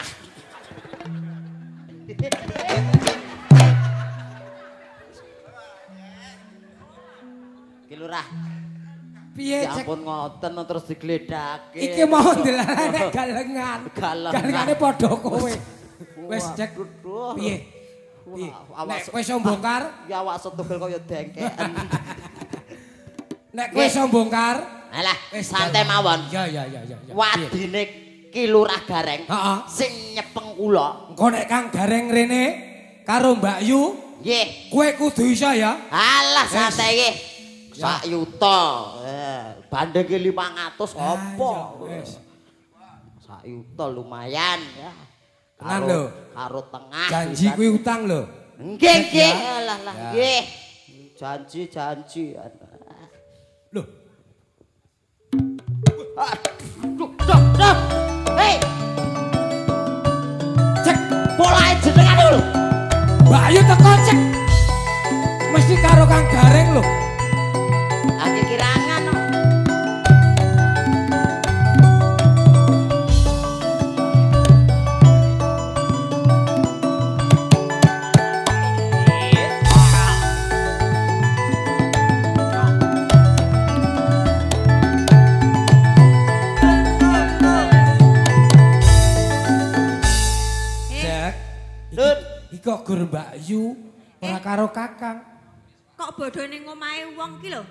Ki lurah.
Piye
cek? Ampun ngoten terus digledhake.
Iki mau ndelalane galengan. Galengane padha kowe. Wis cek piye? Nek kowe iso mbongkar,
ya awak setugel kaya dengkeken.
Nek kowe iso mbongkar,
alah, santai mawon.
Ya.
Wadine Ki Lurah Gareng sing nyepeng kula.
Engko nek Kang Gareng rene karo Mbak Yu,
nggih.
Kowe kudu iso ya.
Alah, santai iki. Sak yuta. Bandinge 500 apa?
Wis.
Sak yuta lumayan ya.
Tenan lho.
Karo tengah.
Janji kuwi utang lho.
Nggih, nggih. Alah lah, nggih. Janji-janji.
Lho.
Aduh, duh. Hei.
Cek
polahe jenengan lho.
Mbak Ayu teko cek. Mesti karo Kang Gareng lho.
Lagi kirangan no.
Kok gur Mbak Yu ora karo Kakang.
Kok bodho ning omahe wong ki lho.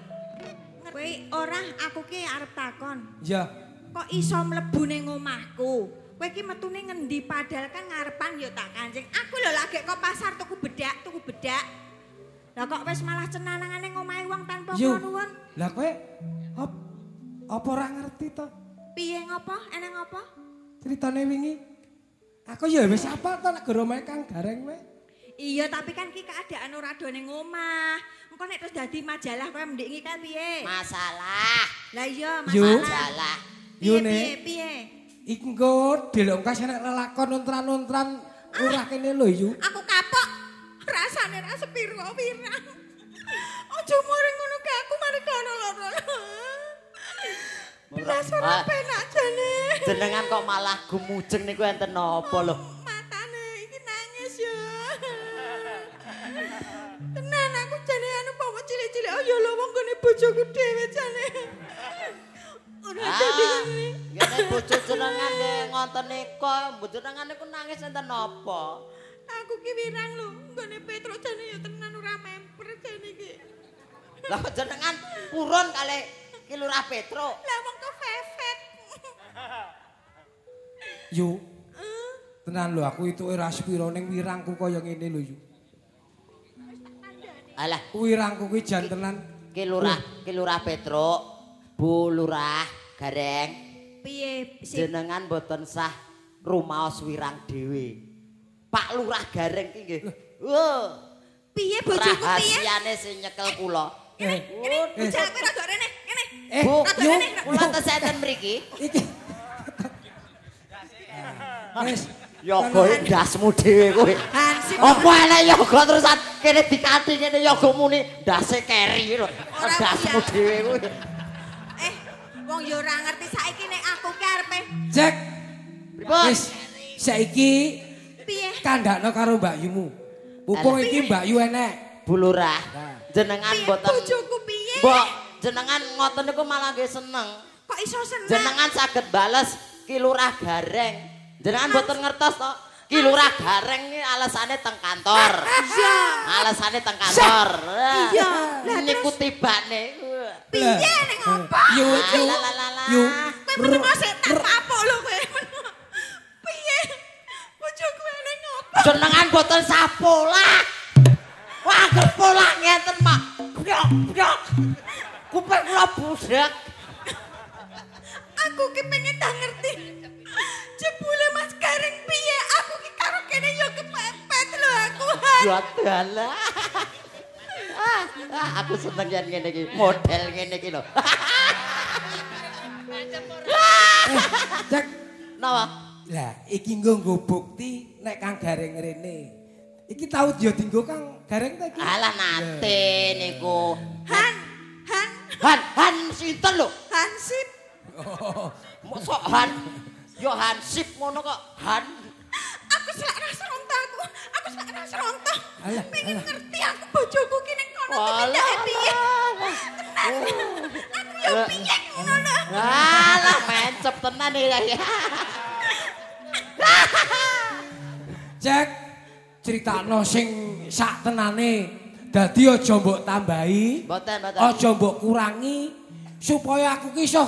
Kowe ora aku ki arep takon.
Iya.
Kok iso mlebu ning omahku? Kowe ki metune ngendi padahal kan ngarepan ya tak kancing. Aku lho lagi kok pasar tuku bedak, tuku bedak. Lah kok wis malah cenanangan ning omahe wong tanpa nuwun.
Lah kowe apa ora ngerti to?
Piye ngopo? Eneng apa?
Critane wingi. Aku ya wis apa to nek goro omahe Kang Gareng kowe.
Iya, tapi kan ki keadaan ora do ning omah. Engko nek terus dadi majalah kowe mending iki kan piye?
Masalah.
Lah iya, masalah.
Yo
piye piye?
Iki engko delok kas enek lelakon untran-untran ora kene lho Yu.
Aku kapok. Rasane ra sepiro-pirang. Aja mari ngono ke aku mari kono loro. Belas ora penak jane.
Jenengan kok malah gumujeng niku enten napa lho?
Matane iki nangis ya. Tenan aku jane anu bawa cilik-cilik oh ya lho wong gone bojoku dhewe jane. Ora dadi ngene.
Ngene bojo jenengan nggih ngoten niku, jenengan niku nangis enten napa?
Aku ki wirang lho, nggone Petruk jane ya tenan ora memper jane iki.
Lah jenengan purun kalih Ki Lurah Petruk.
Lah wong kefefet.
Yu. Tenan lho aku itu ora sepiro ning wirangku kaya ngene lho Yu.
Alah,
wirangku kuwi jan tenan.
Ki Lurah Petruk, Bu Lurah Gareng.
Piye?
Jenengan mboten sah rumaos wirang dhewe. Pak Lurah Gareng ki nggih. Wah.
Piye bojoku piye?
Rahasiane sing nyekel kula.
Kene, bocah kowe rada rene, kene.
Bu, kula tesih enten mriki.
Iki. Wis,
yoga ndasmu dhewe kowe. Apa enek yoga terusan kene dikati kene yoga muni ndase keri lho. Ndasmu dhewe kowe.
Wong ya ora ngerti saiki nek aku ki arepe.
Cek.
Pripun?
Wis, saiki
piye?
Kandhakno karo Mbakyumu. Pupung iki Mbakyu enek.
Bu Lurah, jenengan mboten
bojoku piye?
Mbok, jenengan ngoten niku malah nggih seneng.
Kok iso seneng?
Jenengan saged bales Ki Lurah Gareng. Jenengan mboten ngertos to? Ki Lurah Gareng iki alasane teng kantor.
Iya.
Alasane teng kantor.
Iya. Lah
niku tibane.
Piye ning opo?
Yu yu.
Kowe meneng sik tak papuk lho kowe. Piye? Bojoku ning opo?
Jenengan mboten sapolah. Wah, gepolah ngeten, Mak. Brok, brok. Kuping kula budhek.
Aku ki pengen tak ngerti. Jebule Mas Gareng piye? Aku ki karo kene ya kepepet lho aku.
Ya dalah. Aku seneng yen ngene iki, model ngene iki lho.
Cek.
Napa?
Lah, iki nggo bukti nek Kang Gareng rene. Iki tau ya dinggo Kang Gareng ta iki?
Alah nate niku.
Han, Han.
Han, Han sinten lho?
Hansip.
Mosok Han. Yo Hansip ngono kok Han.
Aku selak rasa rontok aku. Aku selak rasa rontok. Pengen ngerti aku bojoku ki ning kono tumindake piye. Tenan. Aku yo piye ngono lho.
Alah mencep tenan iki.
Cek critakno sing sak tenane. Dadi aja mbok tambahi.
Mboten, mboten.
Aja mbok kurangi supaya aku ki iso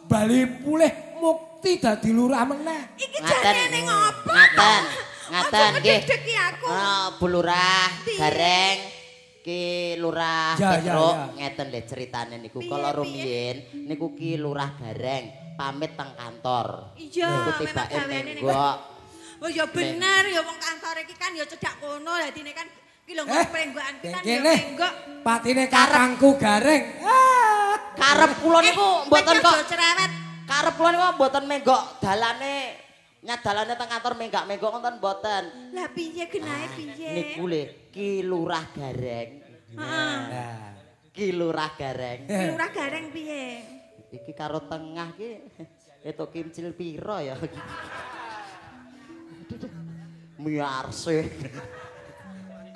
bali pulih mukti dadi lurah meneh.
Iki jane ning opo?
Ngaten. Ngaten nggih. Bu Lurah Gareng Ki Lurah Petruk ngeten lho ceritane niku. Kala rumiyin niku Ki Lurah Gareng pamit teng kantor.
Iya,
niku tibake menggok.
Oh ya bener ya wong kantor iki kan ya cedhak kono dadine kan iki lho nggon prenggokan ki kan ya menggok.
Patine kakangku Gareng.
Karep kula niku mboten kok
cerewet.
Karep kula niku mboten menggok dalane nyadalane teng kantor menggak-menggok ngoten mboten.
Lah piye genahe piye?
Niku le Ki Lurah Gareng.
Heeh.
Ki Lurah Gareng.
Ki Lurah Gareng piye?
Iki karo tengah ki etok kimcil pira ya? Miarse.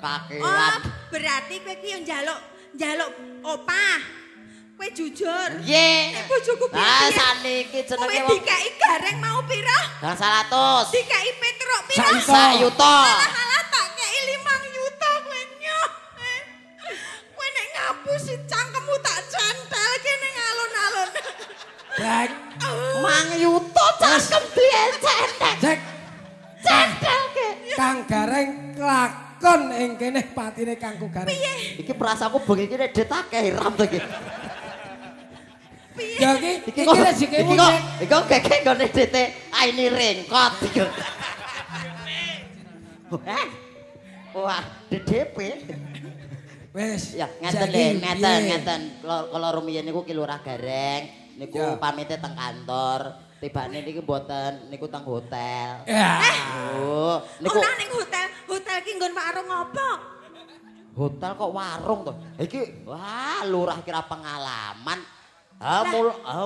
Kakean.
Oh, berarti kowe ki yo njaluk opah. Kowe jujur.
Nggih.
Bojoku piye?
Ah saniki jenenge
wong. Kowe dikeki Gareng mau pira?
100.
Dikeki Petruk pira?
Sak yuta.
Alah tak kei 5 yuta kowe nyoh. Kowe nek ngapusi cangkemmu tak cantel kene alun-alun.
Cek.
5 yuta cangkem dicentek.
Cek.
Centelke.
Kang Gareng kelakon ing kene patine Kangku Gareng.
Piye?
Iki perasaanku bengi iki nek dit akeh ram to iki.
Piye?
Ya iki iki rezekimu.
Iki kok gege nggone dite aini rengkot iki. Wah, DDP.
Wis.
Ya ngeten lho, ngeten, ngeten. Kala rumiyin niku Ki Lurah Gareng niku pamite teng kantor. Tibane niki mboten niku teng hotel. Oh, niku
ora ning hotel. Hotel ki nggon warung apa?
Hotel kok warung to? Iki wah lurah kira pengalaman. Ha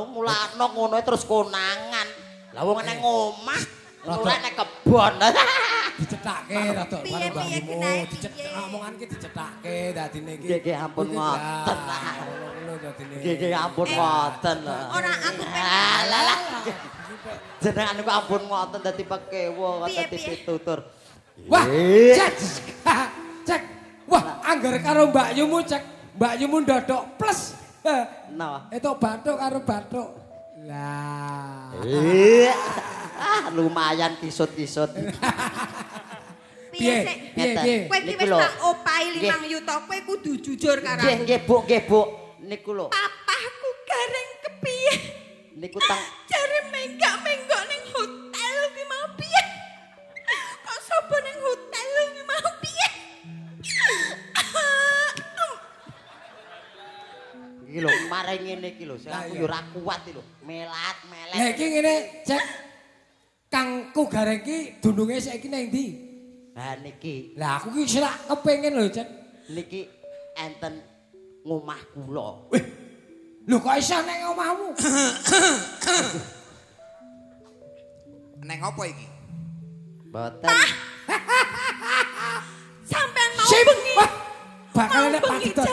mulakno ngono terus konangan. Lah wong nang omah, ora nang kebon.
Dicethake rada karo Mbak Yumu, dicetak omongan iki dicethake dadine iki.
Nggih, nggih ampun ngoten.
Ngono dadine.
Nggih, nggih ampun ngoten.
Ora aku pengen.
Lah. Jenengan niku ampun ngoten dadi pekewo dadi pitutur.
Wah, cek. Cek. Wah, anggar karo Mbak Yumu cek. Mbak Yumu ndodok plus.
Napa?
Itu bathuk karo bathuk. Lah.
Ah, lumayan kisut-kisut.
Piye sik? Kowe iki wis tak opahi 5 yuta, kowe kudu jujur karo aku.
Nggih, nggih, Bu, nggih, Bu. Niku lho.
Papahku gareng kepiye?
Niku tang
jare menggak-menggok ning hotel kuwi mau piye? Kok sapa ning hotel kuwi mau piye?
Iki lho, mare ngene iki lho, sing aku yo ora kuat iki lho. Melat-melet.
Lah iki ngene, cek. Kangku gareng iki dununge saiki nang ndi?
Lah niki.
Lah aku iki selak kepengin lho, Cek.
Niki enten ngomah kula.
Wih. Lho kok iso nang omahmu?
Neng apa iki?
Mboten.
Sampeyan mau bengi.
Bakal nek padha.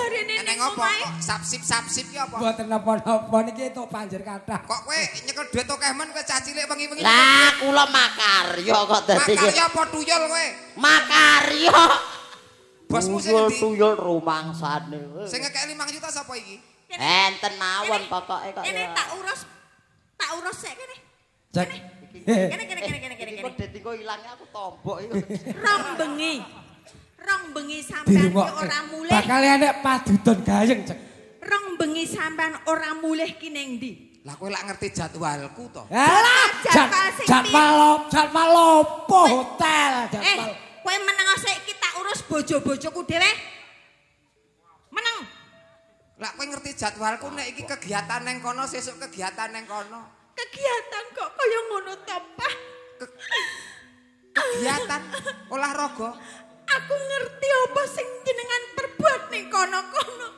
Neng apa kok sapsip-sapsip ki apa?
Mboten napa-napa niki entuk panjer kathah.
Kok kowe nyekel dhuwit akeh men kowe cah cilik wengi-wengi.
Lah kula makarya kok dadi.
Makarya apa tuyul kowe?
Makarya.
Bosmu sing endi?
Tuyul rumangsane.
Sing ngekeki 5 juta sapa iki?
Enten mawon pokoke kok.
Kene tak urus sik kene.
Cek.
Kene kene kene kene kene.
Kok dadi kok ilange aku tombok iki.
Rong bengi. Rong bengi sampean ki ora mulih.
Bakal enek padudon gayeng, Cek.
Rong bengi sampean ora mulih ki ning ndi?
Lah kowe lak ngerti jadwalku to.
Lah jadwal opo hotel, jadwal.
Kowe meneng sik iki tak urus bojo-bojoku dhewe. Meneng.
Lah kowe ngerti jadwalku nek iki kegiatan neng kono, sesuk kegiatan neng kono.
Kegiatan kok kaya ngono to, Pak?
Kegiatan olahraga.
Aku ngerti apa sing jenengan perbuat ning kono-kono.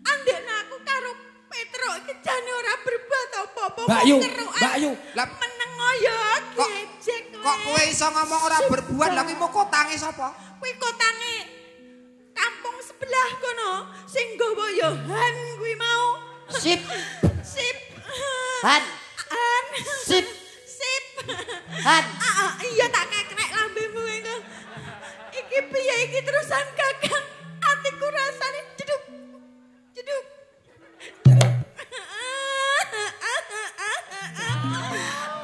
Andekne aku karo Petruk iki jane ora berbuat apa-apa.
Mbak Yu, Mbak Yu,
lah
meneng ya gejek.
Kok kowe iso ngomong ora berbuat? Lah kuwi mau kotange sapa?
Kuwi kotange kampung sebelah kono sing nggawa ya Han kuwi mau.
Sip.
Sip.
Han.
Han.
Sip.
Sip.
Han.
Iya tak kekrek lambemu iku. Iki piye iki terusan Kakang? Atiku rasane jeduk. Jeduk.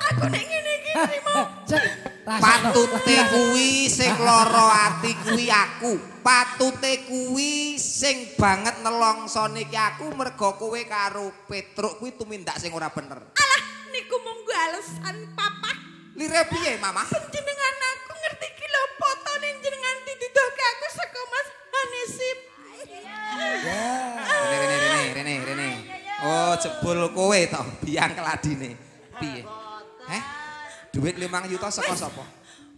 Aku nek ngene iki trimo.
Patute kuwi sing lara ati kuwi aku. Patute kuwi sing banget nelongsone iki aku mergo kowe karo Petruk kuwi tumindak sing ora bener.
Alah niku mung alasan Papa.
Lire piye, Mama?
Panjenengan aku ngerti ki lho fotone jenengan diduduhke aku saka Mas Hanisip.
Rene rene rene rene. Oh, jebul kowe to biang keladine. Piye? Heh? Duit 5 juta saka sapa?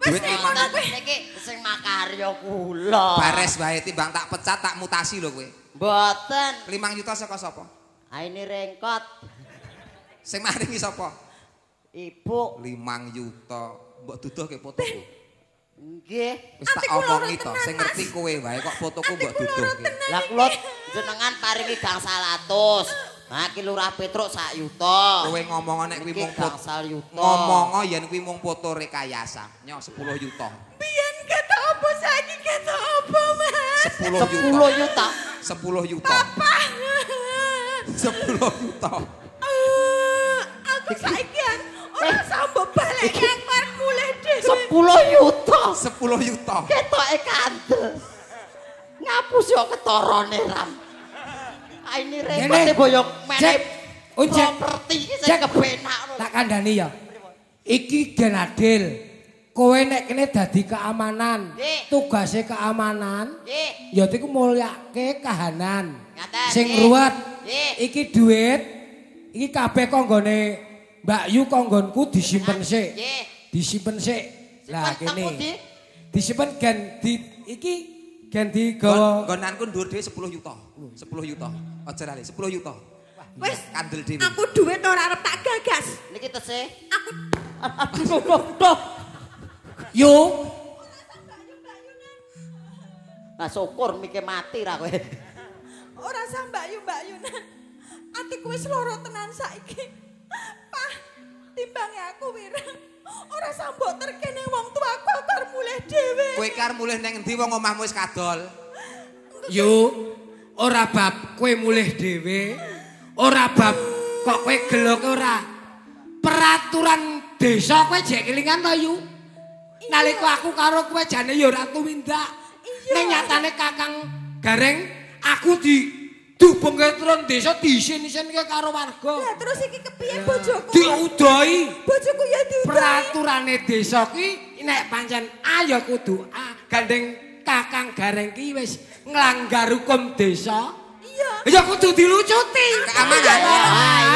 Duit 5
juta niki sing makarya kula.
Bares wae timbang tak pecat tak mutasi lho kowe.
Mboten.
5 juta saka sapa?
Ha ini rengkot.
Sing maringi sapa?
Ibu.
5 juta. Mbok duduhke fotoku.
Nggih.
Wis tak omongi to, sing ngerti kowe wae kok fotoku mbok duduhke.
Lah kula jenengan paringi gangsal atus. Nah iki Lurah Petruk sak yuta.
Kowe ngomong nek kuwi mung
gangsal yuta.
Ngomong yen kuwi mung foto rekayasa. Nyo 10 yuta.
Biyen ketok apa saiki ketok apa, Mas?
10 yuta.
10 yuta.
10 yuta.
Papa.
10 yuta.
Aku saiki ora sambok balik aku arep mulih dhewe.
10 yuta.
10 yuta.
Ketoke kandel. Ngapus yo ketorone ram. Ini rekote boyok meneh properti sing kepenak.
Tak kandhani ya. Iki gen adil. Kowe nek kene dadi keamanan, tugase keamanan. Ya iku mulyake kahanan. Sing ruwet. Iki duit, iki kabeh konggone Mbak Yu konggonku disimpen sik. Disimpen sik. Lah kene. Disimpen gen di iki gen digawa
nggonanku dhuwur dhewe 10 yuta. 10 yuta. Aja lali 10 yuta.
Wis
kandel dhewe.
Aku duit ora arep tak gagas.
Niki tesih.
Aku
aduh.
Yo.
Nah syukur mike mati ra kowe.
Ora sah Mbak Yu Mbak Yunan. Atiku wis lara tenan saiki. Pah, timbange aku wirang. Ora sah mbok terke ning wong tuaku, aku arep mulih dhewe.
Kowe ki arep mulih ning endi wong omahmu wis kadol?
Yo, ora bab kowe mulih dhewe. Ora bab kok kowe gelo ora. Peraturan desa kowe jek kelingan to, Yu? Nalika aku karo kowe jane ya ora tumindak. Ning nyatane Kakang Gareng aku di dubengke turun desa diisin-isinke karo warga.
Lah terus iki kepiye bojoku?
Diudoi.
Bojoku ya diudoi.
Peraturane desa ki nek pancen A ya kudu A. Gandeng Kakang Gareng ki wis nglanggar hukum desa.
Iya.
Ya kudu dilucuti.
Keamanan.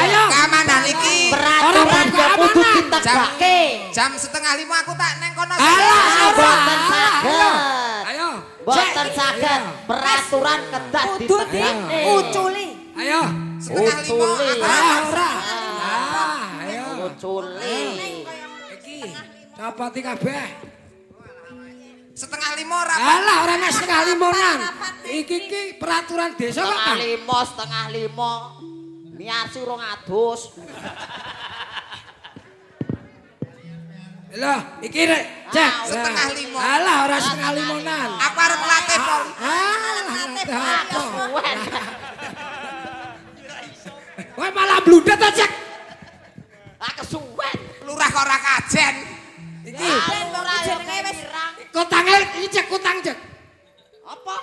Ayo.
Keamanan iki
peraturan ya kudu ditegake.
Jam 4:30 aku tak neng kono.
Alah,
boten saged.
Ayo.
Boten saged. Peraturan kedah ditegake.
Uculi.
Ayo.
4:30 aku
ora. Ayo.
Uculi.
Iki copoti kabeh.
4:30 ora.
Alah ora nek 4:30-an. Iki ki peraturan desa kok.
4:30, 4:30. Niarsi urung adus.
Lho, iki rek, cek
4:30.
Alah ora 4:30-an.
Aku arep nglatih pol.
Alah nglatih apa? Kowe malah bludet ta, Cek.
Ah kesuwen.
Lurah kok ora kajen.
Iki jenenge wis kotange iki Cek, kotang Cek.
Apa?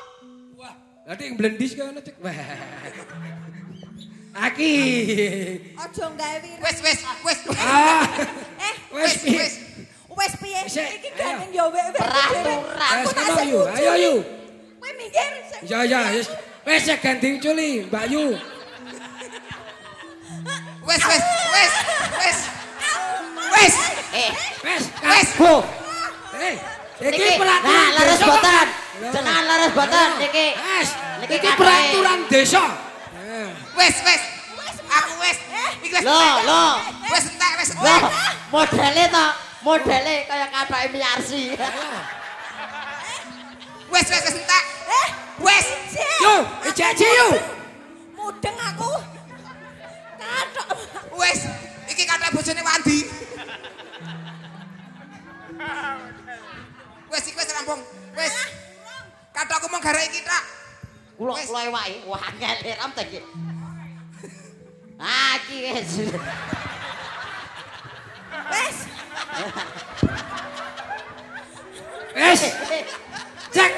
Wah, dadi blendis kaya ngono Cek. Wah. Aki.
Aja gawe wirang.
Wis wis wis.
Wis wis.
Wis piye? Iki gandeng ya wek-wek.
Peraturan.
Aku tak sing
Ayo, ayo yu.
Kowe minggir.
Ya ya wis. Wis ganti uculi, Mbak Yu.
Wis wis wis wis. Wis.
Wis
wis.
Bu.
Iki peraturan.
Nah, leres boten. Jenengan leres boten niki.
Wis. Iki peraturan desa.
Wis wis. Aku wis. Iki wis.
Lho, lho.
Wis entek, wis entek.
Modele to, modele kaya kathoke Miarsi.
Wis wis wis entek. Wis.
Yo, ijek yo.
Mudeng aku. Kathok.
Wis, iki kathok bojone Wandi. Wis iki wis rampung. Wis. Kathokku mung garek iki tok.
Kula kula ewaki. Wah, angel ram ta iki. Ah, iki wis.
Wis.
Wis. Cek.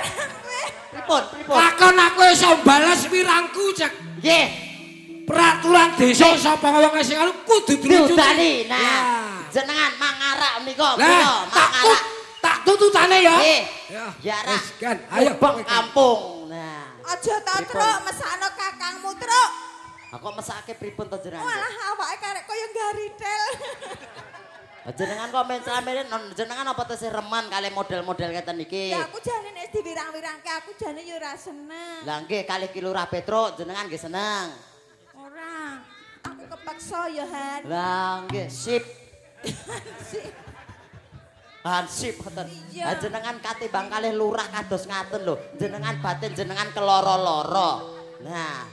Pripun, pripun?
Lakon aku iso bales wirangku, Cek.
Nggih.
Peraturan desa sapa wong sing anu kudu
dilucuti. Nah, jenengan mangarak menika, menika mangarak.
Tak tututane ya.
Nggih. Ya ra.
Wis kan, ayo
bang kampung. Nah.
Aja ta, Truk, mesakno kakangmu, Truk.
Lah kok mesake pripun to jenengan?
Walah awake karek kaya garitel.
Jenengan kok mencramene jenengan apa tesih reman kalih model-model ngeten iki?
Ya aku jane nek diwirang-wirangke aku jane ya ora seneng.
Lah nggih kalih Ki Lurah Petruk jenengan nggih seneng.
Ora. Aku kepeksa ya Han.
Lah nggih sip.
Sip.
Han sip ngoten. Lah jenengan katimbang kalih lurah kados ngaten lho. Jenengan batin jenengan keloro-loro. Nah.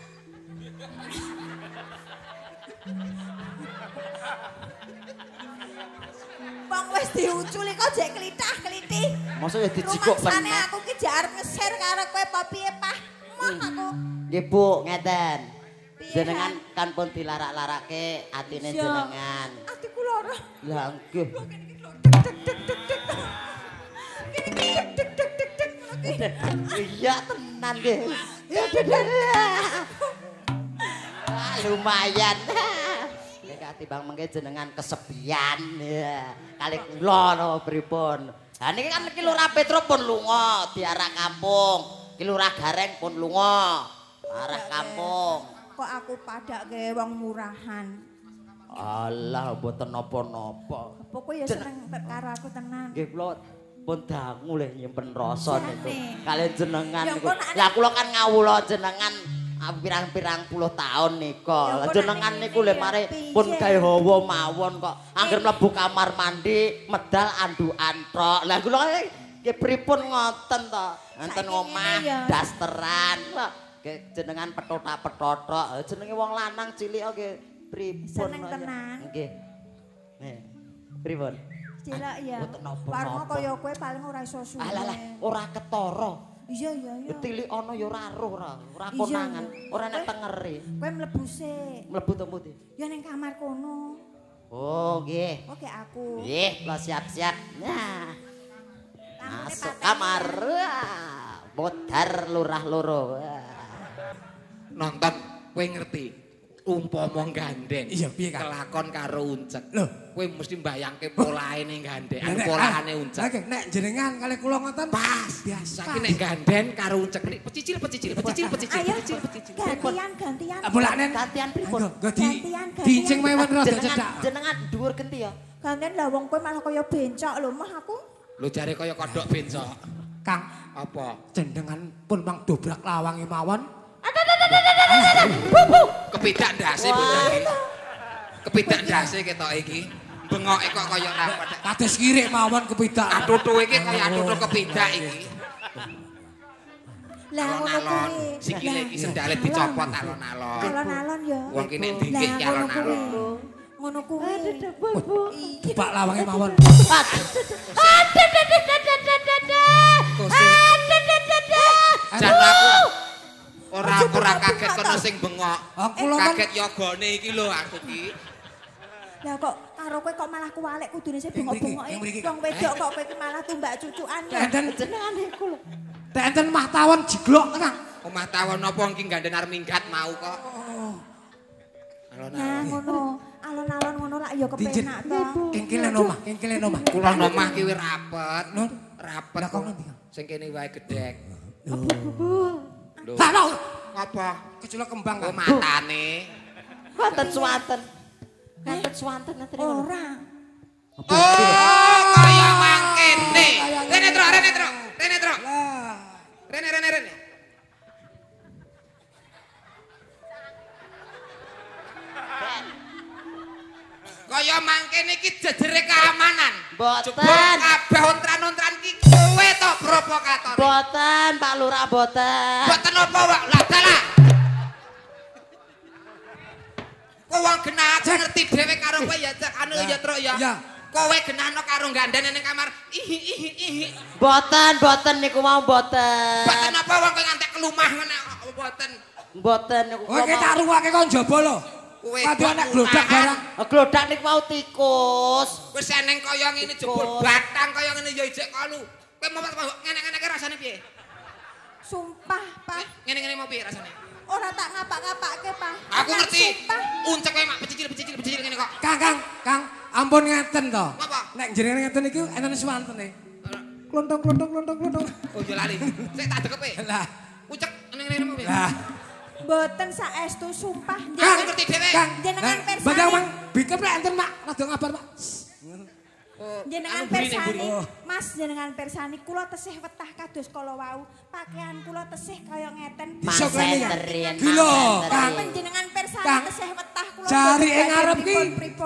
Wong wis diuculi kok jek klithah-klithih.
Mosok ya dijikuk
penek. Rumangsane aku ki jek arep ngeser karo kowe apa piye, Pah? Moh aku.
Nggih, Bu, ngeten. Jenengan kan pun dilarak-larake atine jenengan.
Atiku lara.
Lah nggih.
Dek dek dek dek. Kene iki dek dek dek dek ngono ki.
Iya tenan nggih. Ya wah, lumayan. Nek timbang mengke jenengan kesepian ya. Kalih kula napa pripun. Ha niki kan Ki Lurah Petruk pun lunga diarah kampung. Ki Lurah Gareng pun lunga arah kampung.
Kok aku padake wong murahan.
Alah mboten napa-napa.
Apa kowe ya seneng karo aku tenan.
Nggih kula pun dangu leh nyimpen rasa niku. Kaliyan jenengan niku. Lah kula kan ngawula jenengan pirang-pirang puluh tahun nika. Jenengan niku lho mare pun gawe hawa mawon kok. Angger mlebu kamar mandi medal andukan tok. Lah kula nggih pripun ngoten to? Enten omah dasteran kok jenengan petotak-petotok. Jenenge wong lanang cilik nggih pripun.
Seneng tenan.
Nggih. Nih, pripun?
Cilok ya. Warna kaya kowe paling ora iso suwe.
Alah, ora ketara.
Iya iya iya.
Tilik ana ya ora roh ora, ora konangan, ora nek tengere.
Kowe mlebu sik.
Mlebu to pundi?
Ya ning kamar kono.
Oh, nggih.
Oke aku.
Nggih, kula siap-siap. Nah. Masuk kamar. Modar lurah loro.
Nonton kowe ngerti. Umpama gandeng.
Iya, piye Kang?
Kelakon karo uncek.
Lho,
kowe mesti mbayangke polahe ning gandeng, anu polahane uncek.
Lah nek jenengan kalih kula ngoten
pas.
Biasa.
Saiki nek gandeng karo uncek nek pecicil pecicil pecicil pecicil pecicil pecicil.
Gantian gantian.
Bolaknen
gantian pripun?
Nggo di diincing mawon rada cedhak.
Jenengan dhuwur genti ya.
Gantian lah wong kowe malah kaya bencok lho mah aku.
Lho jare kaya kodhok bencok.
Kang,
apa?
Jenengan pun mang dobrak lawange mawon.
Kepidak ndase bocah iki. Kepidak ndase ketok iki. Bengoke kok kaya rapat.
Kados kirik mawon kepidak.
Atutu iki kaya atutu kepidak iki.
Lah ngono kuwi.
Sikile iki sendale dicopot alon-alon.
Alon-alon ya.
Wong ki nek dingkik ki alon-alon.
Ngono kuwi.
Dupak lawange mawon.
Jan aku ora kaget kono sing bengok. Kaget yogane iki lho aku ki.
Lah kok karo kowe kok malah kuwalik kudune sing bengok-bengoke. Wong wedok kok kowe iki malah tumbak cucukan.
Enten
jenengane iku lho.
Enten omah tawon jiglok tenan.
Omah tawon apa iki gandhen arep minggat mau kok.
Alon-alon. Ngono, alon-alon ngono lak ya kepenak to.
Kengkelen omah, kengkelen omah.
Kula omah ki wis rapet. Rapet.
Lah kok ngendi?
Sing kene wae gedhek.
Lho. Lah
apa?
Keculek kembang
kok matane.
Wonten swanten. Wonten swanten nanti
ora.
Oh, kaya mangkene. Rene trok, rene trok, rene trok. Rene rene rene. Kaya mangkene iki jejere keamanan.
Mboten.
Kabeh ontran-ontran iki kowe to provokatore.
Mboten, Pak Lurah mboten.
Mboten apa wae? Lah dalah. Kowe wong genah ngerti dhewe karo kowe ya cek anu ya truk ya. Kowe genahno karo gandhen ning kamar. Ihi ihi ihi.
Mboten, mboten niku mau mboten.
Mboten apa wong kowe ngantek kelumah ngono mboten.
Mboten niku.
Kowe tak ruwake kon njaba lho.
Kowe
anak glodak barang.
Glodak niku mau tikus.
Wis eneng kaya ngene jebul batang kaya ngene ya ijek kalu. Kowe mau ngene-ngeneke rasane piye?
Sumpah, Pak.
Ngene-ngene mau piye rasane?
Ora tak ngapak-ngapake, Pak.
Aku ngerti. Uncek kowe mak pecicil-pecicil pecicil ngene kok.
Kang, Kang, Kang, ampun ngeten to.
Apa?
Nek jenengan ngeten iki enten swantene. Klontong klontong klontong klontong.
Oh ya lali. Sik tak dekepe.
Lah,
ucek ngene-ngene mau piye?
Lah.
Mboten saestu sumpah.
Kang ngerti dhewe.
Jenengan persani.
Badang Mang, bikem lek enten Mak, rada ngabar Mak.
Jenengan persani, Mas jenengan persani kula tesih wetah kados kala wau. Pakaian kula tesih kaya ngeten.
Gila, Kang.
Jenengan persani tesih wetah kula.
Jari ing ngarep ki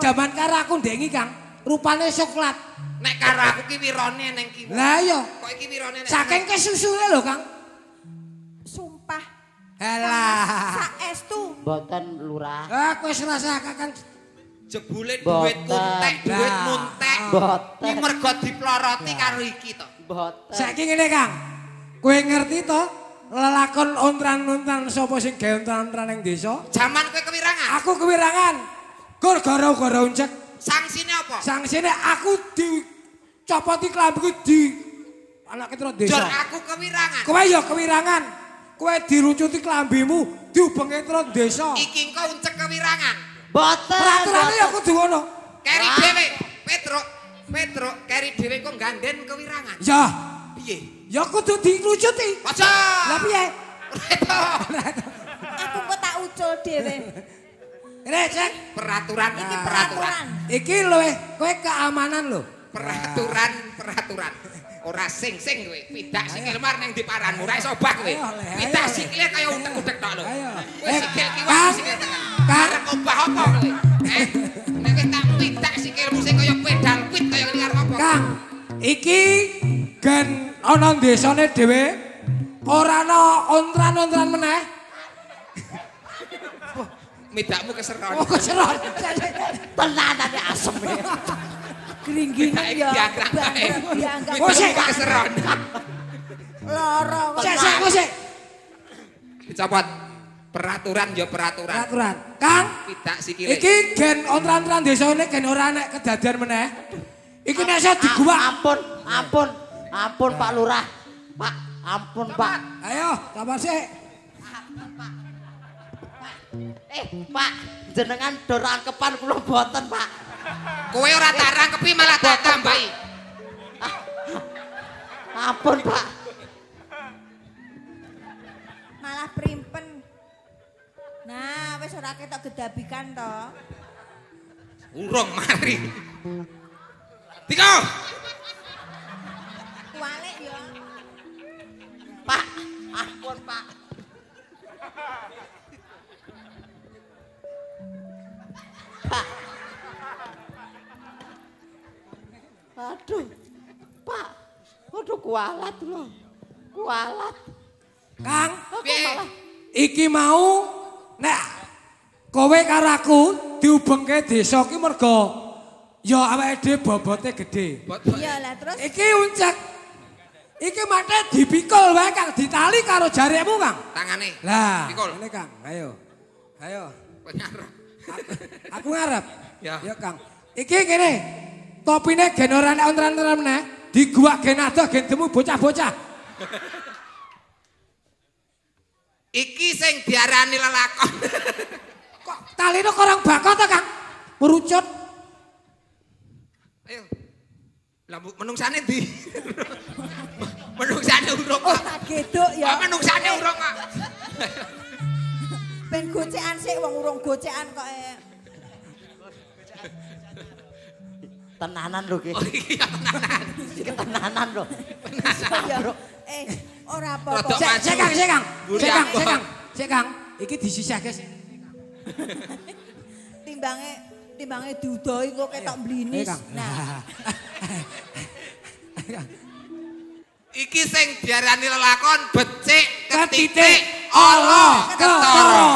jaman karo aku ndengi Kang, rupane soklat.
Nek karo aku ki wirone ning kiwa.
Lah iya.
Kok iki wirone nek
saking kesusune lho Kang.
Sumpah.
Halah.
Saestu.
Mboten lurah.
Ah kowe serasa Kakang
jebule duit kuntek, duit muntek.
Mboten.
Iki mergo diploroti karo iki to.
Mboten.
Saiki ngene Kang. Kowe ngerti to lelakon ontran-ontran sapa sing gawe ontran-ontran ning desa?
Jaman kowe kewirangan.
Aku kewirangan. Gur gara-gara uncek.
Sangsine apa?
Sangsine aku dicopoti klambiku di anak ketro desa.
Jor aku kewirangan.
Kowe ya kewirangan. Kowe dirucuti klambimu, diubenge ketro desa.
Iki engko uncek kewirangan.
Mboten.
Peraturannya ya kudu ngono.
Keri dhewe, Petruk, Petruk, keri dhewe kok ganden kewirangan.
Ya.
Piye?
Ya kudu dirucuti.
Aja.
Lah piye?
Aku kok tak ucul dhewe.
Rek, cek
peraturan
iki peraturan.
Iki luwih kowe keamanan lho.
Peraturan, peraturan. peraturan. Ora sing-sing kowe. Pidak sikil mar ning diparanmu ora iso obah kowe. Pidak sikile kaya utek-utek tok lho. Kowe sikil kiwa sikil tengen. Arep obah apa kowe? Nek kowe tak pidak sikilmu sing kaya pedal pit kaya ngene arep apa?
Kang, iki gen ana desane dhewe ora ana ontran-ontran meneh.
Midakmu keseron.
Oh, keseron.
Tenanane asem.
Gringgingan ya.
Oh, sik keseron.
Lara kok.
Sik, sik, sik.
Dicopot. Peraturan ya peraturan.
Peraturan. Kang,
pidak sikile.
Iki gen ontran-ontran desane gen ora nek kedadian meneh. Iki nek iso diguwak.
Ampun, ampun. Ampun Pak Lurah. Pak, ampun Pak.
Ayo, sabar sik.
Ampun Pak. Pak, jenengan do rangkepan kula boten, Pak.
Kowe ora tak rangkepi malah tak tambahi.
Ampun, Pak.
Malah primpen. Nah, wis ora ketok gedabikan to.
Urung mari. Tiko.
Kualik ya.
Pak, ampun, Pak. Pak. Aduh. Pak. Aduh kualat lho. Kualat.
Kang, iki mau nek kowe karo aku diubengke desa ki mergo ya awake dhewe bobote gedhe.
Iya lah terus.
Iki uncek. Iki mate dipikul wae Kang, ditali karo jarikmu Kang.
Tangane.
Lah,
pikul.
Ngene Kang, ayo. Ayo.
Kowe ngarep.
Aku ngarep.
Ya.
Ya Kang. Iki kene. Topine gen ora nek ontran-ontran meneh, diguwak gen adoh gen temu bocah-bocah.
Iki sing diarani lelakon.
Kok taline korang bakot to, Kang? Merucut.
Ayo. Lah menungsane ndi? Menungsane urung kok.
Oh, tak geduk ya.
Kok menungsane urung kok.
Ben gocekan sik wong urung gocekan kok.
Tenanan lho ki.
Oh iya tenanan.
Iki tenanan lho.
Tenanan. Ora apa-apa.
Sik Kang, sik Kang. Sik Kang, sik Kang. Sik Kang, iki disisihke sik.
Timbange diudahi kok ketok mblinis. Nah.
Iki sing diarani lelakon becik
ketitik ala ketara.